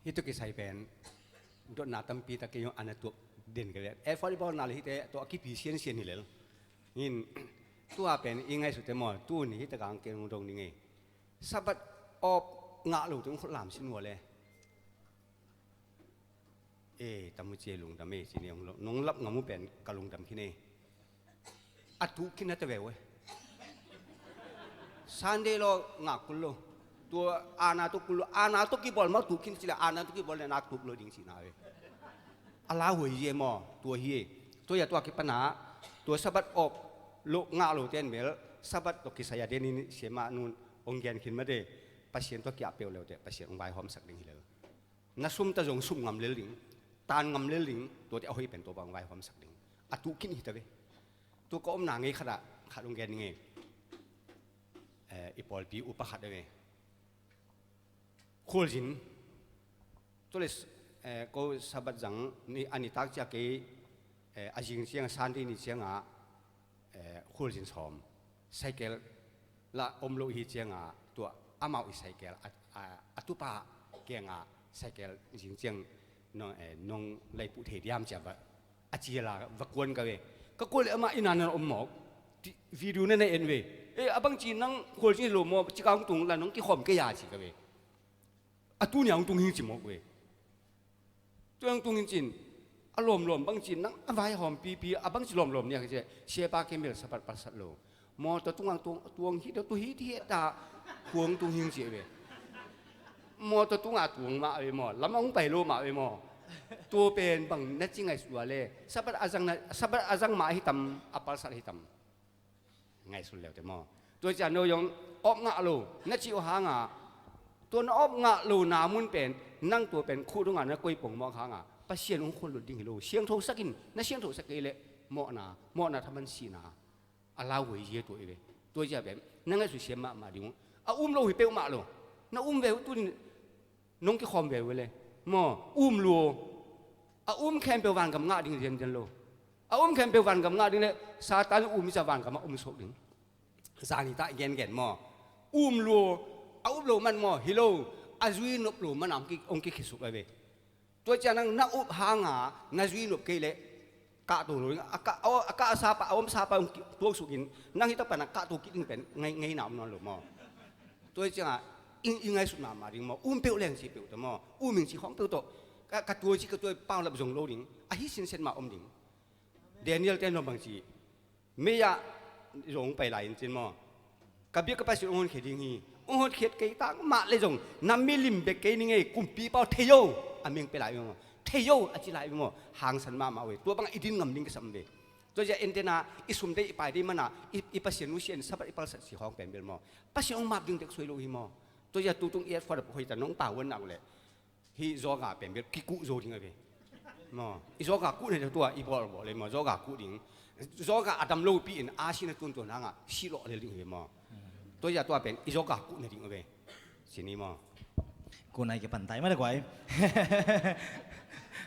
Hih tawh kisai pen dotna tampi tak kei ana tuak den ka lian. E for i bawlna le hihte tawh a kipi siansian hi lel. Hin tua pen i ngaihsute maw tuni hih takang kei hong dong ding ei. Sabbath awp ngah lo teng khut lam sin ua le. E tamu cia lungdam ei ci ni hong lo nong lap ngam uh pen ka lungdam khin ei. A tuk khin a ta veu e. Sunday law ngah kul lo. Tua ana tawh kul lo ana tawh kibawl mah tuk khin ci le ana tawh kibawl le na tuk lo ding ci na ve. A lauhuai hi e maw tua hi e. Tua ia tua kipana tua Sabbath awp lo ngah lo ten bel Sabbath tawh kisai a den in siama nun hong gen khin mate. Pasian tua kiah peuh leute Pasian hong vaihawmsak ding hi lo. Na sum ta zong sum ngam lel ding tan ngam lel ding tuate a hoih pen tua bang vaihawmsak ding. A tuk khin hi ta ve. Tua ka omna ngei khatah khat hong gen ding e. I pawlpi upa khat a ve. Khualzin. Tua le ko Sabbath zang a nitak cia kei a zing cianga Sunday ni cianga khualzin sawm. Cycle lah om lo hi cianga tua amau i cycle a tupa kianga cycle zing ciang nong laipuh thei diam cia va a cia la va kuan ka ve. Ka kuan le amah ina na om mawk. Video na na en ve. E a bangci nang khualzin lo maw cika hong tung la nong kikhawm kei a ci ka ve. A tunia hong tung hing ci mawk ve. Tua hong tung hing cin a lawmlawm bangci nang a vaihawm pipi a bangci lawmlawm nia ka ci. Siapa kei mel Sabbath palsat lo. Mawtaw tungah tuang hita tu hiti heta khuang tung hing ci ve. Mawtaw tungah tuang mah ve maw lam a hong pai lo mah ve maw. Tua pen bang na ci ngaihsua le Sabbath a zang mah hitam a palsat hitam. Ngaihsun leute maw. Tua cia no zong awp ngah lo na cih uh hanga tua na awp ngah lo na mun pen nang tua pen khuh dongah na koipong mawk hanga Pasian hong khonlut ding hi lo siangthosak in na siangthosak kei leh mawhna mawhna thaman sihna. A lauhuai zia tua i ve. Tua zia pen na ngaihsut siam mahmah ding uh a um lo hi peuhmah lo. Na um ve uh tunin nong kikhawm ve uh le maw um lua. A um khempeuh vangam ngah ding lianlian lo. A um khempeuh vangam ngah ding le Satan um i ca vangam a um suak ding. Zani tah i gengen maw um lua. A um lo man maw hi lo. A zui nop lo man a hong kikhesuk a ve. Tua cia nang na up hanga na zui nop kei leh kahto lo ding a kah a sapa a om sapa hong tuaksukin nang hita pana kahto kit ding pen ngeina om nawn lo maw. Tua cianga i ngaihsut mahmah ding maw um peuh leng ci peuh tawh maw um ing ci khawng peuh tawh ka tua ci ka tua paulap zong lo ding ahi sinsen mah om ding. Daniel te nuam bangci mei-ah zong hong pai lai in cin maw. Ka bia ka Pasian hong honkhia ding hi. Hong honkhia kei tak mah le zong na milim bek kei ning ei kumpipa aw thei o. A meng pe lai maw thei o a ci lai maw. Hangsan mahmah uh ei tua bangah i din ngam ding kisam ve. Tua zia entena i sum dei i pai dei mana i Pasian nusia in Sabbath i palsat si hawng pen bel maw Pasian hong map ding dek suai lo hi maw. Tua zia tutung i at fuadap hoita nong pau nak leh hih zawka pen bel kikuh zo ding a ve. Maw, i zawka kuh nading tua i bawlbawl le maw, zawka kuh ding. Zawka a dam lopi in a sihna tuantuan hangah sih lawh lel ding hi ve maw. Tua hi a tua pen i zawka kuh nading uh ve. Sini maw. Kuh nai ke pantai mah le guai.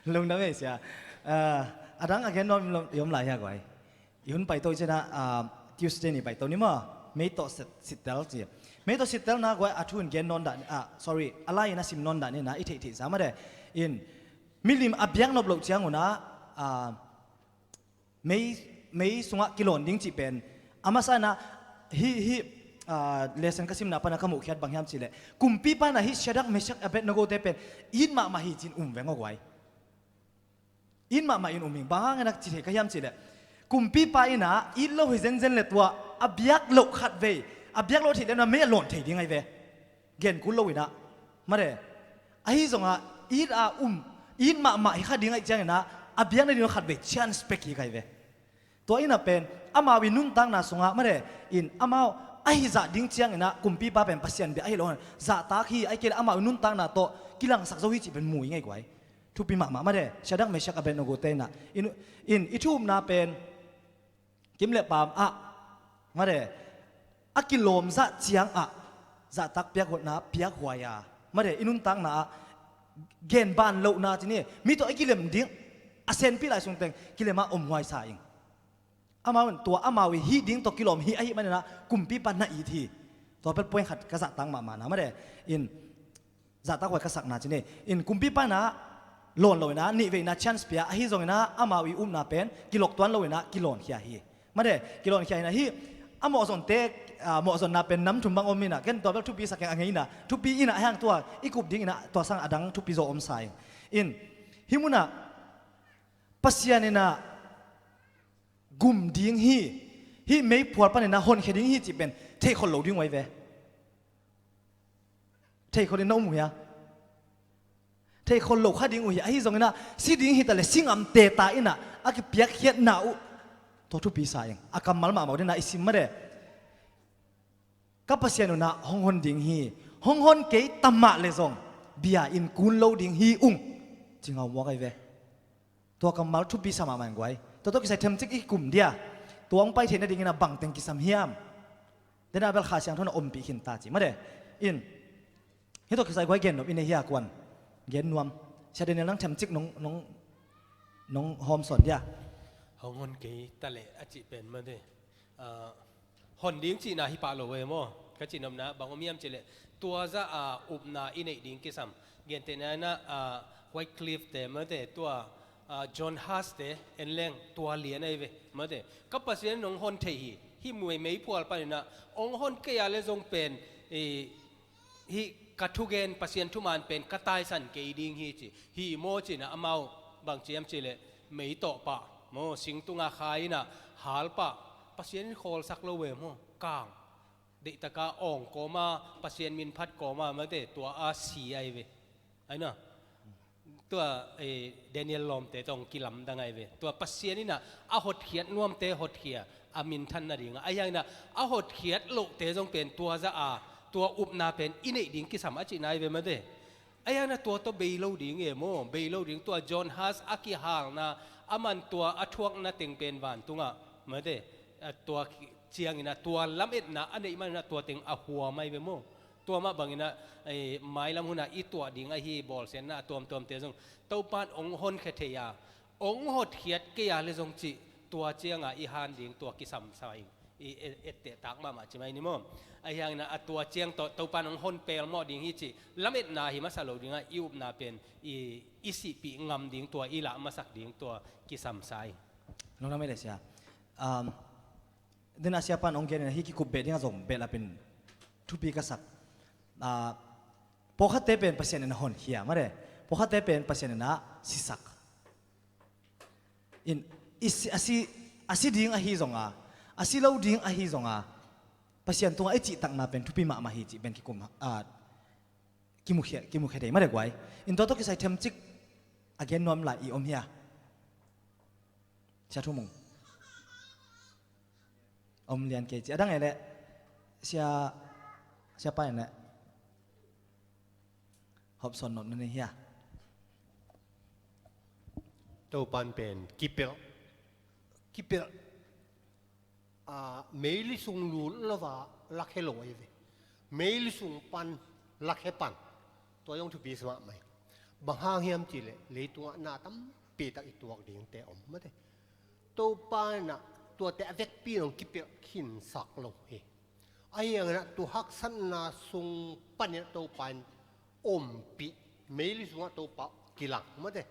Lungdam ei sia. Ah, a dang a gen nuam i om lai hia guai. I hun paito i ciangin ah, Tuesday ni paito ni maw. Mei tawh sit, sittel ci. Mei tawh sittel na guai a thu in gen nawn dah, ah, sorry, a lai in a sim nawn dah ni na i theihtheih sa mah de. In milim a biak nop loh ciang un ah, ah, mei, mei sungah kilawn ding cih pen a masa in ah hih, hih, ah, lesson ka simna pan a ka muhkhiat bang hiam cih leh kumpipa in ah hih Shadrach, Meshach, Abednego te pen it mahmah hi ci-in um veng aw guai. It mahmah in um hi. Bang hangin a ci thei ka hiam cih leh kumpipa in ah it lo hi zenzen le tua a biak loh khatvei, a biak loh theih le na mei a lawn thei ding ahi ve. Gen kul lo in ah mah de. Ahi zongah it a um, it mahmah hi kha ding ahih ciangin ah a biak nading lo khatvei chance pek hi kha hi ve. Tua in ah pen amau i nuntakna sungah mah de, in amau ahi zah ding ciangin ah kumpipa pen Pasian bia ahi lo hang zahtak hi, ahih kei leh amau i nuntakna tawh kilangsak zo hi cih pen mu i ngei guai. Thupi mahmah mah de. Shadrach, Meshach, Abednego te in ah in, in i thu upna pen kim le paam ah mah de, a kilawm zah ciang ah zahtak piakhuatna piakhuai a mah de, i nuntakna ah genban lohna ci ni, mi tawh i kilem ding a senpi lai sungteng kilem a omhuai sa ing. Amau in tua amau i hih ding tawh kilawm hi ahih manin ah kumpipa na it hi. Tua bel point khat ka zahtak mahmahna mah de. In zahtak huai ka sakna ci ni. In kumpipa in ah lawn lo in ah nihveina chance pia, ahi zongin ah amau i upna pen kilok tuan lo in ah kilawnkhia hi. Mah de, kilawnkhia in ah hih a mawhzonte, ah, mawhzonna pen nam thum bang om in ah, ken tua bel thupi sak keng a ngei in ah, thupi in ah a hang tua i kup ding in ah tua sang a dang thupi zaw om sa ing. In hih mun ah Pasian in ah gum ding hi, hih meiphual panin ah honkhia ding hi cih pen theikhol lo ding uh ahi ve. Theikhol in na um uh hia? Theikhol lo kha ding uh hi. Ahi zongin ah si ding hi ta le si ngam teta in ah a kipiakkhiatna uh tua thupi sa ing. A kammal mahmah uh in ah i sim mah de. Ka Pasian un ah hong hon ding hi. Hong hon kei ta mah le zong bia in kun lo ding hi ung, ci ngau muak ahi ve. Tua kammal thupi sa mahmah ing guai. Tua tawh kisai themcik i kum dia. Tua hong pai theih nadingin ah bangteng kisam hiam? Dena bel Kha Siangtho in ah ompih khin ta ci mah de. In hih tawh kisai guai gen nop i nei hia kuan? Gen nuam. Sia Daniel, nang themcik nong, nong, nong hawmsawn dia. Hong hon kei ta leh a cih pen mah de. Ah, hon ding cihna hi pah lo ve maw. Ka cihnopna bang om hiam cih leh tua zah a upna i neih ding kisam. Gentehna in ah, ah, Wycliffe te mah de, tua, ah, John Huss te en leng tua lian ahi ve mah de. Ka Pasian in hong hon thei hi. Hih muai meiphual panin ah hong hon kei a le zong pen, eh, hih ka thugen Pasian thuman pen ka taisan kei ding hi ci. Hi maw ci-in ah amau bang ci hiam cih leh mei tawh pah maw, singtungah khai in ah hal pah, Pasian in khawlsak lo ve maw, kang. Deihtaka awng kawma, Pasian min phat kawma mah de, tua a si ahi ve. Ahi na. Tua, eh, Daniel lawmte tawh hong kilamdang ahi ve. Tua Pasian in ah a hotkhiat nuamte hotkhia, a minthan nadingah. Ahi hangin ah a hotkhiat lohte zong pen tua zah a, tua upna pen i neih ding kisam a cihna ahi ve mah de. Ahi hangin ah tua tawh bei lo ding e maw, bei lo ding. Tua John Huss a kihalna, a man tua a thuakna teng pen vantungah mah de. A tua ki-, ciangin ah tua lametna a neih manin ah tua teng a huam ahi ve maw. Tua mah bangin ah, eh, mailam hunah i tuah ding ahi bawlsiatna a tuamtuamte zong Topan hong honkhia thei a, hong hotkhiat kei a le zong cih, tua cianga i han ding tua kisam sa ing. I et-, ettehtak mahmah ci mai ni maw. Ahi hangin ah a tua ciang tawh Topan hong hon pelmawh ding hi cih lametna hi masa lo dingah i upna pen i, i sihpih ngam ding tua, i lah masak ding tua kisam sa ing. Lungdam ei le sia. Um, Dena siapan hong gen in ah hih kikup beh dingah zong behlapin thupi ka sak. Ah, pawlkhatte pen Pasian in a honkhia mah de. Pawlkhatte pen Pasian in a sisak. In, i si, a si, a si ding ahi zonga, a si lo ding ahi zonga, Pasian tungah i cihtakna pen thupi mahmah hi cih pen kikum, ah, kimukhia, kimukhia thei mah de guai. In tua tawh kisai themcik a gen nuam lai i om hia? Sia Thu Mung. Om lian kei ci. A dang ei leh sia, sia pai leh hopsawn nop na nei hia? Topan pen kipelh, kipelh, a, meili sung lut lova lakhia lo ahi ve. Meili sung pan lakhia pan. Tua zong thupi sa mahmah hi. Bang hang hiam cihleh leitungah na tampi tak i tuak dingte om mate. Topa in ah tuate a vekpi in hong kipelh khinsak lo hi. Ahi hangin ah tua haksatna sung panin ah Topa in ompih, meili sungah Topa kilang mate.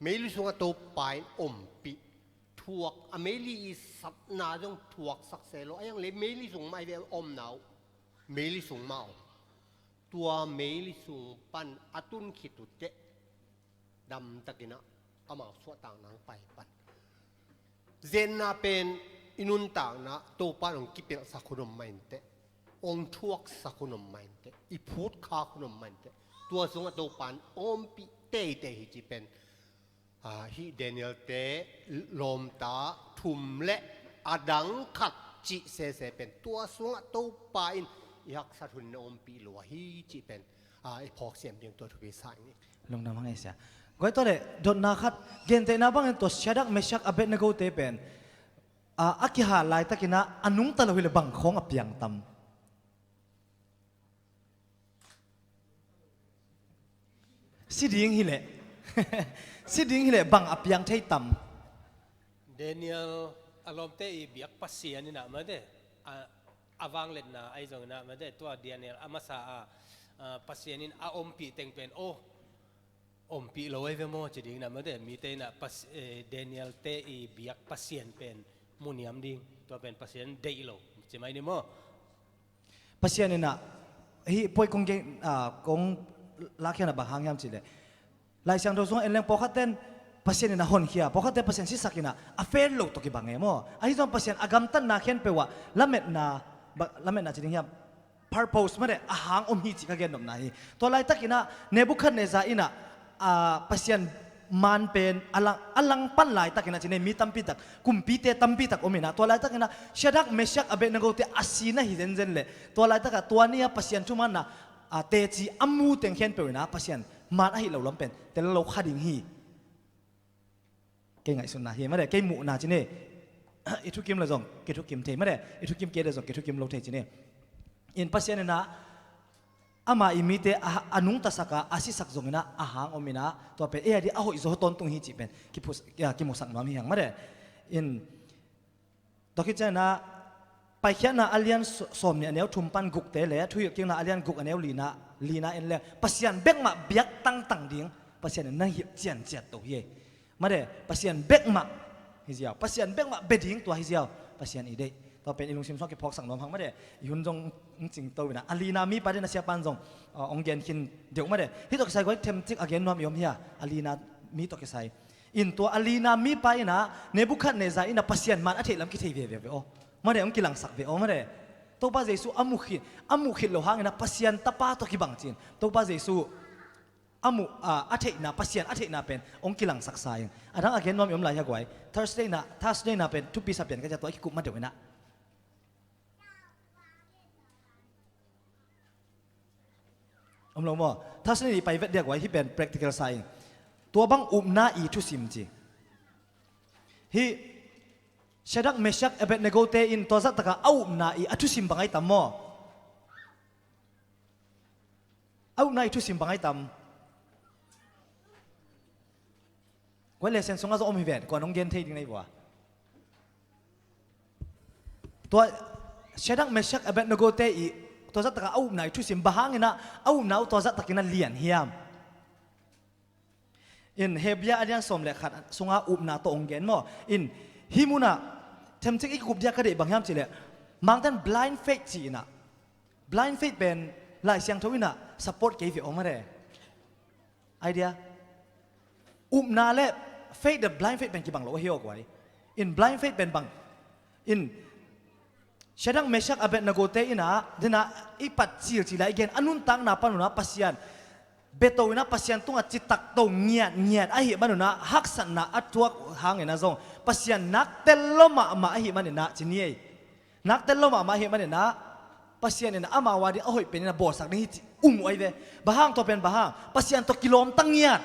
Meili sungah Topa in ompih, thuak, a meili i satna zong thuaksak se lo. Ahi hang leh meili sung mah i ve, omna uh meili sung mah om. Tua meili sung pan a tun khit uh teh damtakin ah amau suahtakna hong pai pan. Zenna pen i nuntakna Topa in hong kipelhsak hun om mah inteh, hong thuaksak hun om mah inteh, i phutkhak hun om mah inteh, tua sungah Topa in ompih teitei hi cih pen, a, hih Daniel-te lawmta thum le a dang khat cih sese pen tua sungah Topa in i haksat hun in a ompih lua hi cih pen, a, i phawk siam ding tua thupi sa ing. Lungdam hang ei sia. Guai, tua leh dotna khat, gentehna bangin tua Shadrach, Meshach, Abednego-te pen, a, a kihal laitakin ah a nungta lo hileh bang khawng a piang tam? Si ding hileh, si ding hileh bang a piang thei tam? Daniel a lawmte i biak Pasian in ah mate, a, a vangliatna ahi zongin ah mate, tua Daniel a masa a, a, Pasian in a ompih teng pen, oh, ompih lo ahi ve maw ci ding in ah mate, mite in ah Pas-, eh, Daniel-te i biak Pasian pen mu niam ding, tua pen Pasian deih lo ci mai ni maw? Pasian in ah, hih point kong gen, ah, kong lakkhiatna bang hang hiam cihleh, Lai Siangtho sungah en leng pawlkhatte'n Pasian in ah honkhia, pawlkhatte'n Pasian sisak in ah a fel lo tawh kibang e maw. Ahi zong Pasian a gamtatna khempeuh ah lametna, ba-, lametna ci ding hiam, purpose mate, a hang om hi cih ka gennopna hi. Tua laitakin ah Nebuchadnezzar in ah, a, Pasian maan pen a lang, a langpan laitakin ah ci ni, mi tampi tak, kumpite tampi tak om in ah, tua laitakin ah Shadrach, Meshach, Abednego-te a si na hi zenzen leh, tua laitak ah tua ni-a Pasian thumaanna, a, teci a mu teng khempeuh in ah Pasian maan ahi lo lam pen tel lo kha ding hi. Kei ngaihsutna hi mate, kei muhna ci ni. I thukim leh zong kithukim thei mate, i thukim kei leh zong kithukim lo thei ci ni. In Pasian in ah ama i mite a, a nungtasak a, a sisak zongin ah a hang om in ah, tua pen ei a ding a hoihzaw tawntung hi cih pen kiphus-, ya, kimusak nuam hi hang mate. In tua khit ciangin ah Paikhiatna a lian s-, sawmnih a neu thum pan gukte le Thuhilhkikna a lian guk a neu lina, lina en leng Pasian bek mah biak tangtang ding Pasian in na hilh cianciat to hi. Mate, Pasian bek mah hi ziau, Pasian bek mah bia ding tua hi ziau, Pasian i deih. Tua pen i lungsim sungah kiphawksak nuam hang mate, i hun zong hong cingto in ah. A lina mipa ding a siapa in zong, uh, hong gen khin deuh mate. Hih tawh kisai guai themcik a gen nuam i om hia, a lina mi tawh kisai. In tua a lina mipa in ah Nebuchadnezzar in ah Pasian maan a theih lam kithei veve ve aw. Mate, hong kilangsak ve aw mate. Topa Jesu a muh khit, a muh khit lo hangin ah Pasian tapa tawh kibang ci-in Topa Jesu a muh, a, a theihna, Pasian a theihna pen hong kilangsaksa in. A dang a gen nuam i om lai hia guai? Thursday na, Thursday na pen thupi sa pian ka cia, tua i kikup ma deuh in ah. Om lo maw? Thursday ni pai vet dia guai, hih pen practical sa in. Tua bang upna i thusim ci. Hih Shadrach, Meshach, Abednego-te in tua zahtaka a upna i a thusim bang ai tam maw? A upna i thusim bang ai tam? Guai, lesson sungah zong om hi ven, kuan hong gen thei ding na hi vua. Tua Shadrach, Meshach, Abednego-te i tua zahtaka a upna i thusim bang hangin ah a upna uh tua zahtakin a lian hiam? In Hebrew a lian sawm le khat sunga upna tawh hong gen maw? In hih munah themcik i kikup dia ka deih bang hiam cihleh, Mangte'n blind faith ci in ah. Blind faith pen Lai Siangtho in ah support kei ve aw mate. Idea. Upna le faith le blind faith pen kibang lo ahi aw guai. In blind faith pen bang? In Shadrach, Meshach, Abednego-te in ah, dena i pat cilcil a i gen a nuntakna pan un ah Pasian bia to in ah Pasian tungah citak to ngiatngiat ahih man un ah haksatna a tuak hangin ah zong Pasian nak tel lo mahmah ahih manin ah ci ni ei. Nak tel lo mahmah ahih manin ah Pasian in ah amau a ding a hoih pen in ah bawlsak ding hi ci um uh ai ve. Bang hang? Tua pen bang hang? Pasian tawh kilawmta ngiat,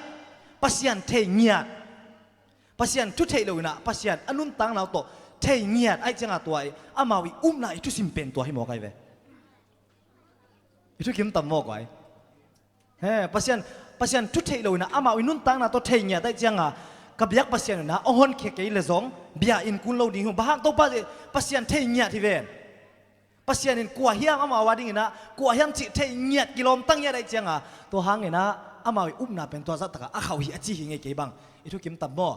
Pasian thei ngiat. Pasian thu theih lo inah Pasian a nuntakna uh tawh thei ngiat ahih cianga tua i amau i upna i thusim pen tua hi mawk ahi ve. I thukim tam mawk uh ai. He, Pasian, Pasian thu theih lo inah amau i nuntakna tawh thei ngiat ahih cianga ka biak Pasian inah ong honkhia kei le zong bia in kun lo ding hi uh. Bang hang Topa Pasian thei ngiat hi ven. Pasian in kua hiam amau a dinginah kua hiam cih thei ngiat kilawmta ngiat ahih cianga tua hanginah amau i upna pen tua zahtaka a khauh hi a ci hi ngei kei bang. I thukim tam maw?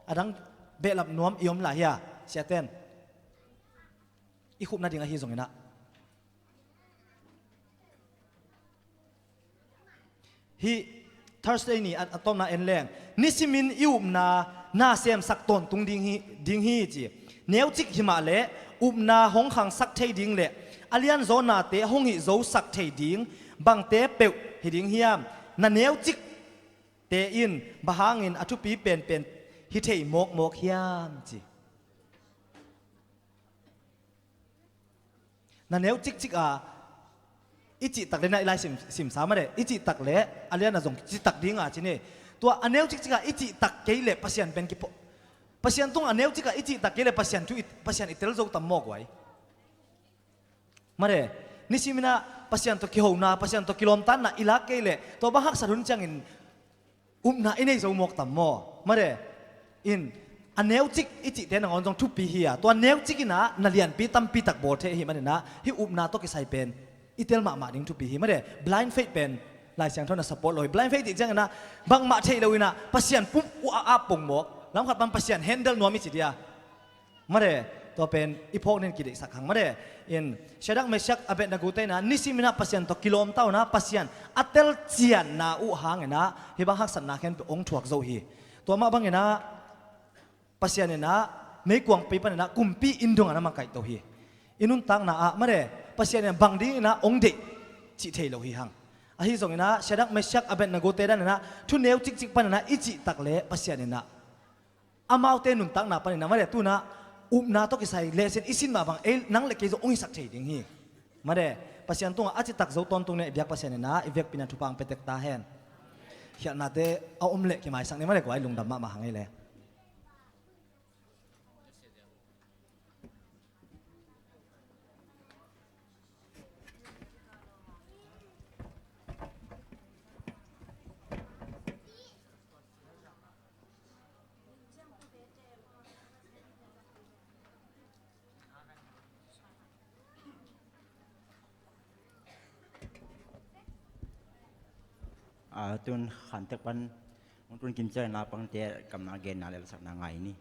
A dang behlap nuam i om lai hia, siaten? I khupna ding ahi zonginah hih Thursday ni a, a tawpna en leng nisimin i upna na semsak tawntung ding hi, ding hi ci. Neucik himah le upna hong khangsak thei ding le a lianzaw nate hong hihzosak thei ding bangte peuh hi ding hiam? Na neucikte in bang hangin a thupi penpen hi thei mawkmawk hiam ci. Na neu cikcik a i cihtak le na i lai sim, simsa made i cihtak le a liana zong citak dinga cine. Tua a neu cikcik a i cihtak kei le Pasian pen kipo, Pasian tung a neu cika i cihtak kei le Pasian thu i, Pasian i tel zo tam mawk uai. Made nisiminah Pasian tawh kihona, Pasian tawh kilawmtanna i lak kei le tua bang haksat hun ciangin upna i nei zo mawk tam maw? Made in a neucik i cihte nangawn zong thupi hi a, tua neucik inah na lianpi tampi tak bawl thei ahi maninah hih upna tawh kisai pen i tel mahmah ding thupi hi. Made blind faith pen Lai Siangtho na support lo hi. Blind faith tih cianginah bangmah theih lo inah Pasian pum uh a ap pong mawk, lamkhat pan Pasian handle nuam i ci dia. Made tua pen i phawk nen kideihsak hang. Made in Shadrach, Meshach, Abednego te inah nisiminah Pasian tawh kilawmta unah Pasian a telcianna uh hanginah hih bang haksatna khempeuh ong thuak zo hi. Tua mah banginah Pasian inah meikuangpi paninah kumpi inn dongah na makaihto hi. I nuntakna ah made Pasian inah bang dinginah ong deih cih thei lo hi hang. Ahi zonginah Shadrach, Meshach, Abednego te daninah thu neu cikcik paninah i cihtak le Pasian inah amaute nuntakna paninah made tunah upna tawh kisai lehsen i sin mah bang ei nang le kei zong ong hisak thei ding hi. Made Pasian tungah a citak zo tawntung le i biak Pasian inah i vekpinah thupha ang petek ta hen. Khialhnate a om leh kimaisak ni made kua i lungdam mahmah hang ei le. A, tun khantek pan hong tun kim ciangin la pangte kamna genna le lasakna ngai ni.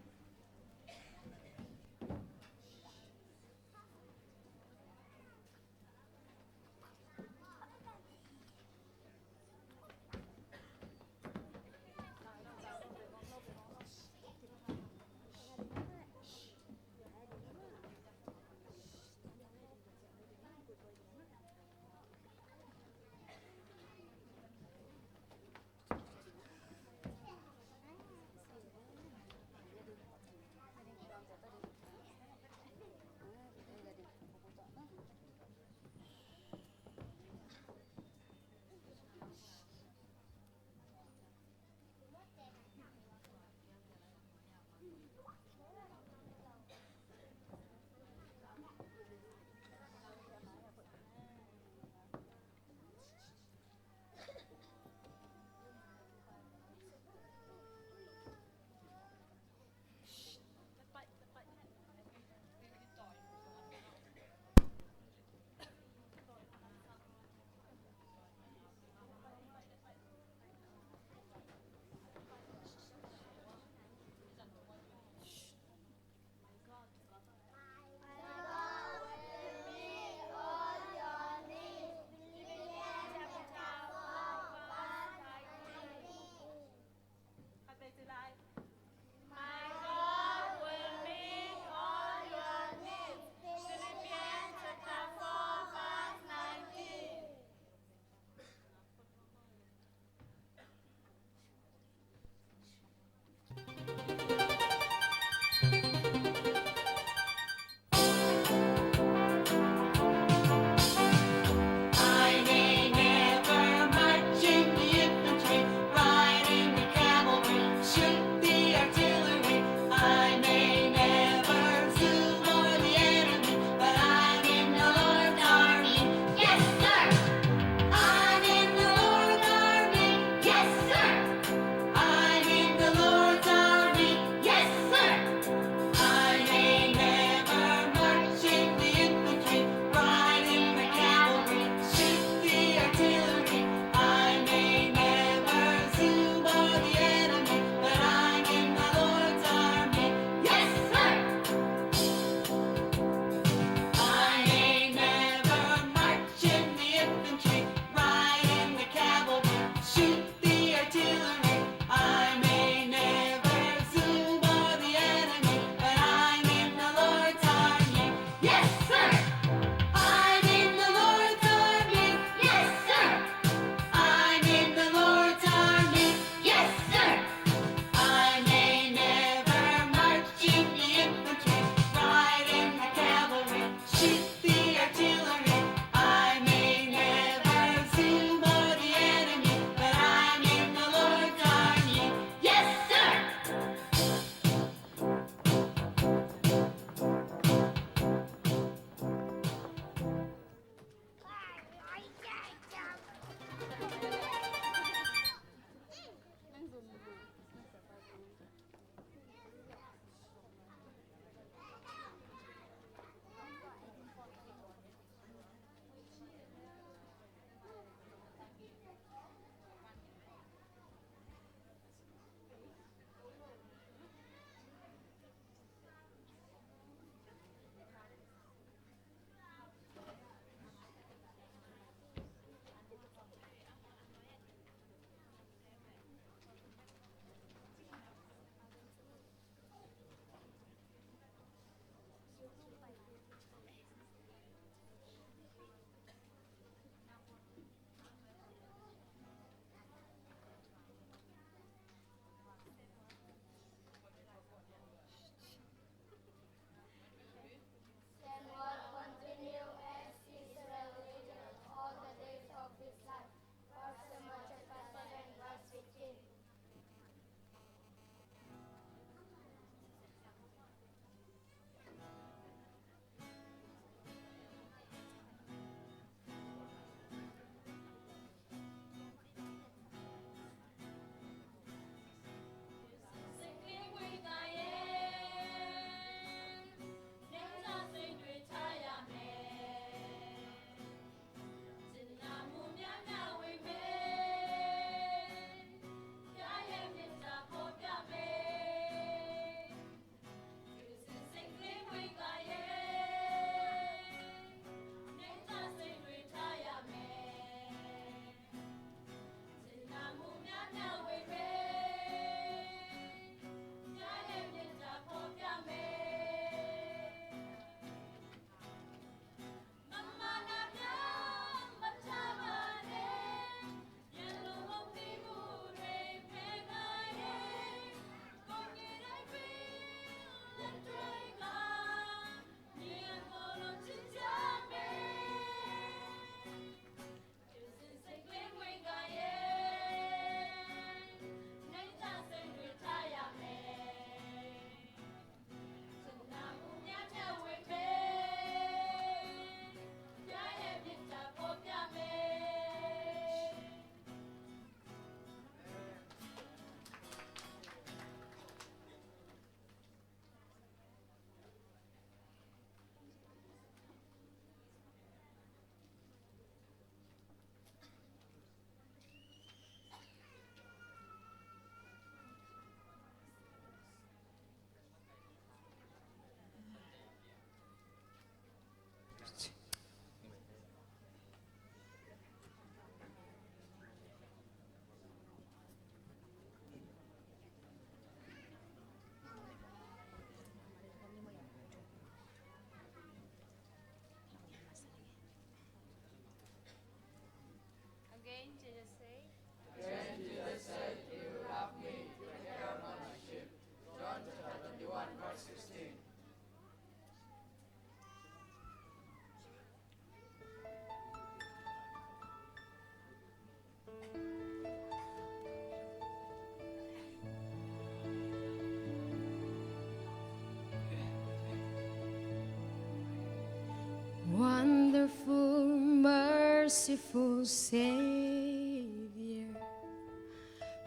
Merciful Savior,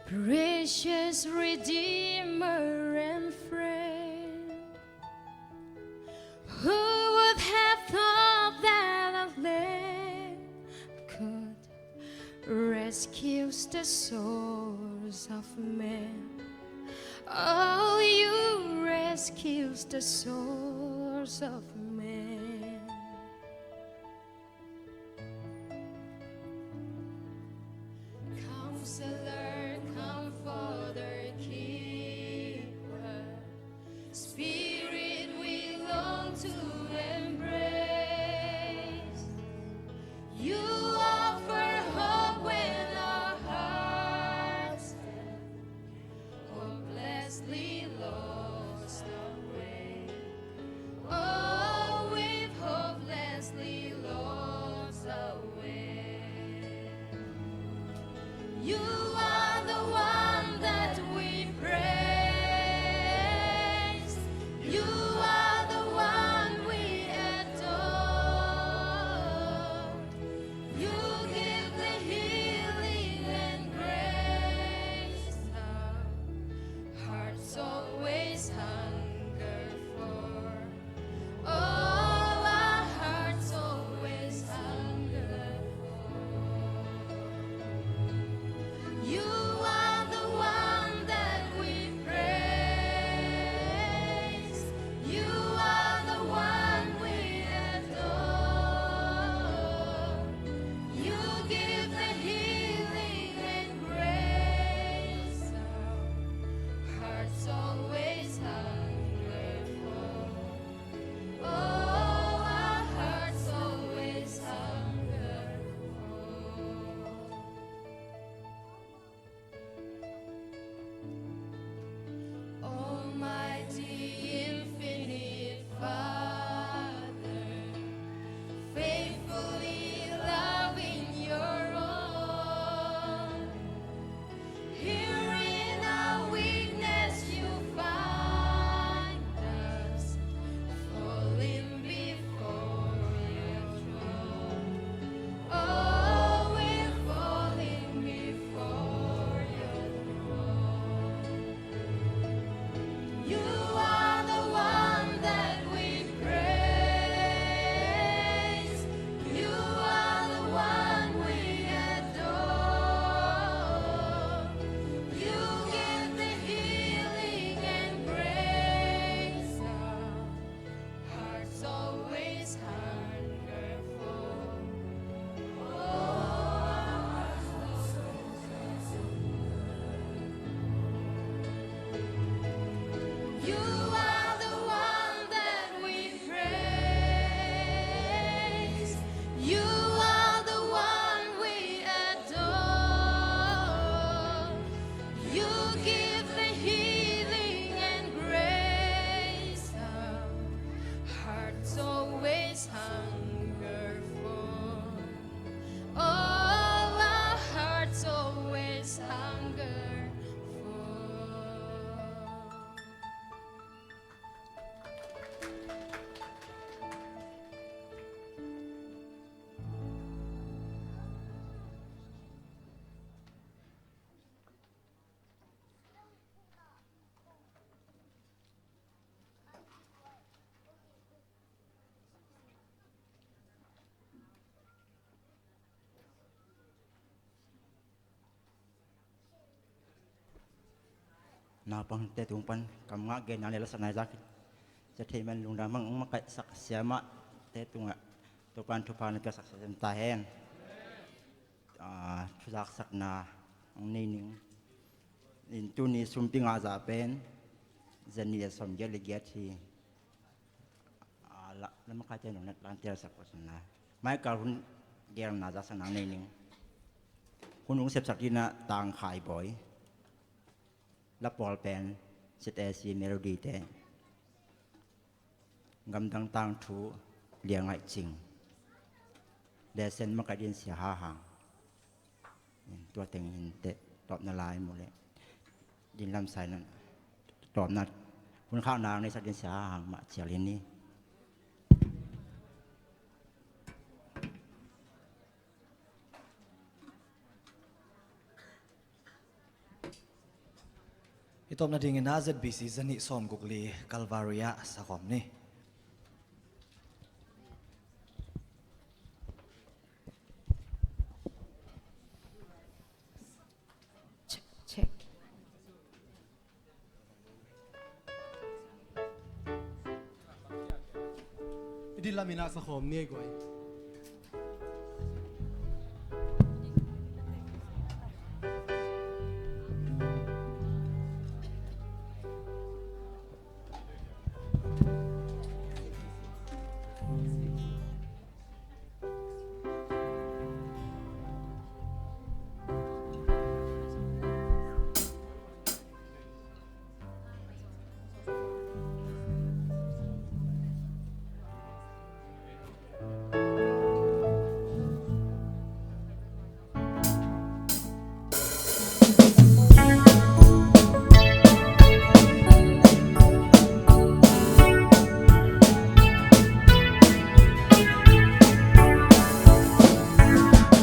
precious Redeemer and friend, who would have thought that a lamb could rescue the souls of men? Oh, you rescue the souls of men. Counselor, Comforter, Keeper, Spirit we long to embrace. You offer hope when our hearts hopelessly lost our way. Oh, we've hopelessly lost our way. You are the one that we praise. You are the one we adore. You give the healing and grace our hearts always hunger for. Oh, our hearts always hunger for. You are the one that we praise. You are the one we adore. You give the healing and grace our hearts always hunger for. Oh, our hearts always hunger for. Almighty, infinite Father, faithfully loving your own. Here in our weakness you find us, falling before your throne. Oh, we're falling before your throne. You are the one that we praise. You are the one we adore. You give the healing and grace our hearts always hunger for. You are the one that we praise. You are the one we adore. You give the healing and grace our hearts always hunger for. Oh, our hearts always hunger for. Naupangte tung pan kam ngah genna le lasakna i zak hi. Sia Thei Man lungdam hang, hong makaihsak siamahte tungah Topa'n thupha na piaksak sem ta hen. Ah, thuzaksakna hong nei ning. In tuni sumpi ngah zah pen zani a sawmgiat le giat hi. Ah, la, lamakaite nong na tangtelsak pah sun na. Michael hun gelna zaksakna nei ning. Hun hong sepsak dingin ah Tang Khai Bawi. La pawl pen Z A C Melody te. Gamdang tangthu Lia Ngaih Cing. Lesen makaih dingin Sia Ha Hang. Tua teng in teh tawpna lai mu leh. Din lam sai nan tawpna hun khak nang nei sak dingin Sia Ha Hang mah cial in ni. Tawpna dingin ah Z B C zanih sawmguk li Calvary ah sakhawm ni. Check, check. I dihlak in ah sakhawm ni ei guai.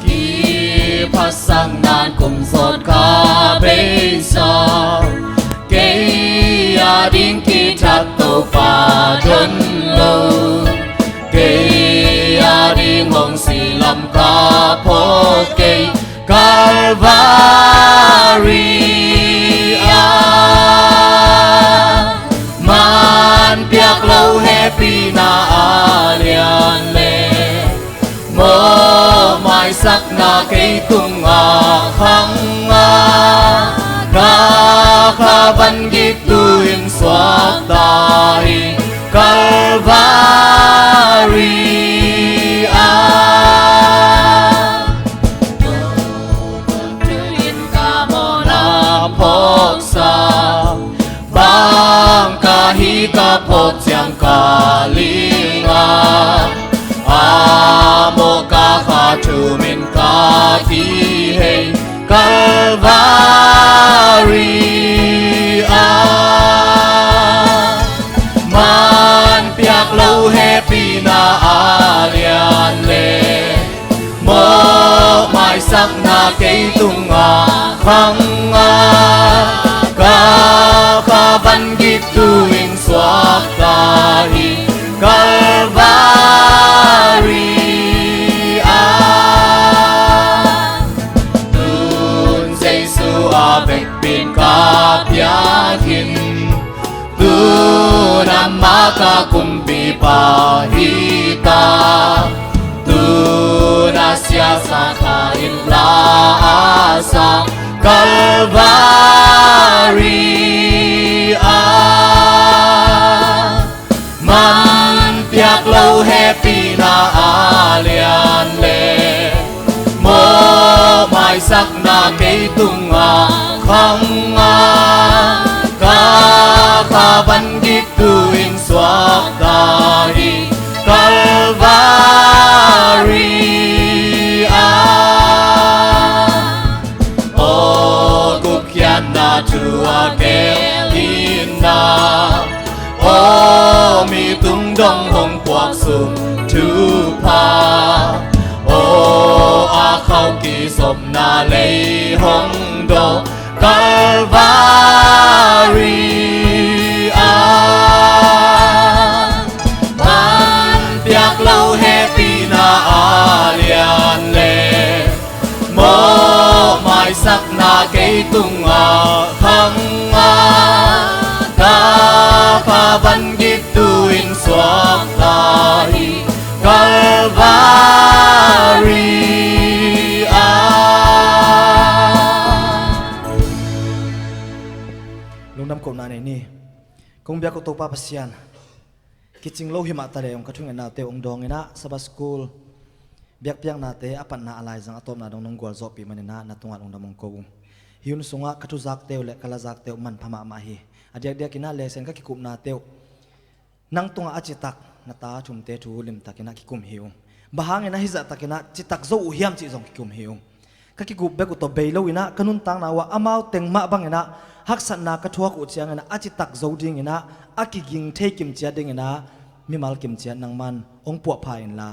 Kiphatsakna kum sawt ka beisa, kei a ding kithat Topa don lo. Kei a ding hong si lam ka phawk kei Calvary ah. Man piak lo hehpihna a lian le mawhmaisakna kei tungah khang a, ka kha van gik tu in suakta hi Calvary ah. Tu in ka mawhna phawksa, bang ka hih ka phawk ciang ka ling a, a mawh ka kha thum in ka kihei Calvary ah. Man piak lo hehpihna a lian le mawhmaisakna kei tungah khang a, ka kha van gik tu in suakta hi Calvary ah. Tun Jesu a vekpi in ka piak hi. Tun amah ka kumpipa hi ta. Tun a siasa kha in la a sa Calvary ah. Man piak lo hehpihna a lian le mawhmaisakna kei tungah khang a, ka kha van gik tu in suakta hi Calvary ah. Aw gupkhiatna thu a gelh in ah, aw mi tungdong hong puak sum thupha, aw a khauh kizopna lei hong dawh Calvary ah. Man piak lo hehpihna a lian le mawhmaisakna kei tungah khang a, ka kha van gik tu in suakta hi Calvary ah. Lungdam kohna nei ni. Kong biak uh Topa Pasian, kicing lo himah taleh hong ka thungetnate uh hong dawng in ah, Sabbath School biakpiaknate a patna a laizang a tawpna dong nong gualzawhpih manin ah na tungah lungdam hong ko uh. Hi hun sungah ka thuzakte uh le ka lazakte uh manpha mahmah hi. A diakdiakin ah lesson ka kikupnate uh nang tungah a citak na ta thumte thu limtakin ah kikum hi ung. Bang hangin ah hih zahtakin ah citak zo uh hiam cih zong kikum hi ung. Ka kigup bek uh tawh bei lo in ah ka nuntakna uh ah amau teng mah bangin ah haksatna ka thuak uh ciangin ah a citak zo dingin ah a kiging thei kimciat dingin ah mimal kimciat nangman hong puahpha inla,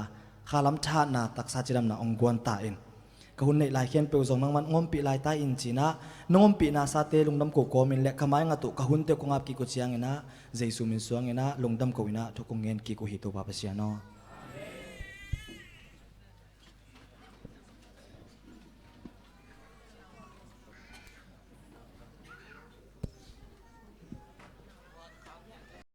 khalam thahatna taksa cidamna hong guan ta in. Ka hun neih lai khempeuh zong nangman hong ompih lai ta in ci-in ah, nong ompihna sate lungdam ko kawmin le ka mai ngat uh ka hunte kong ap kik uh ciangin ah, Jesu min suangin ah lungdam ko-in ah thu kong ngen kik uh hi, Topa Pasian aw.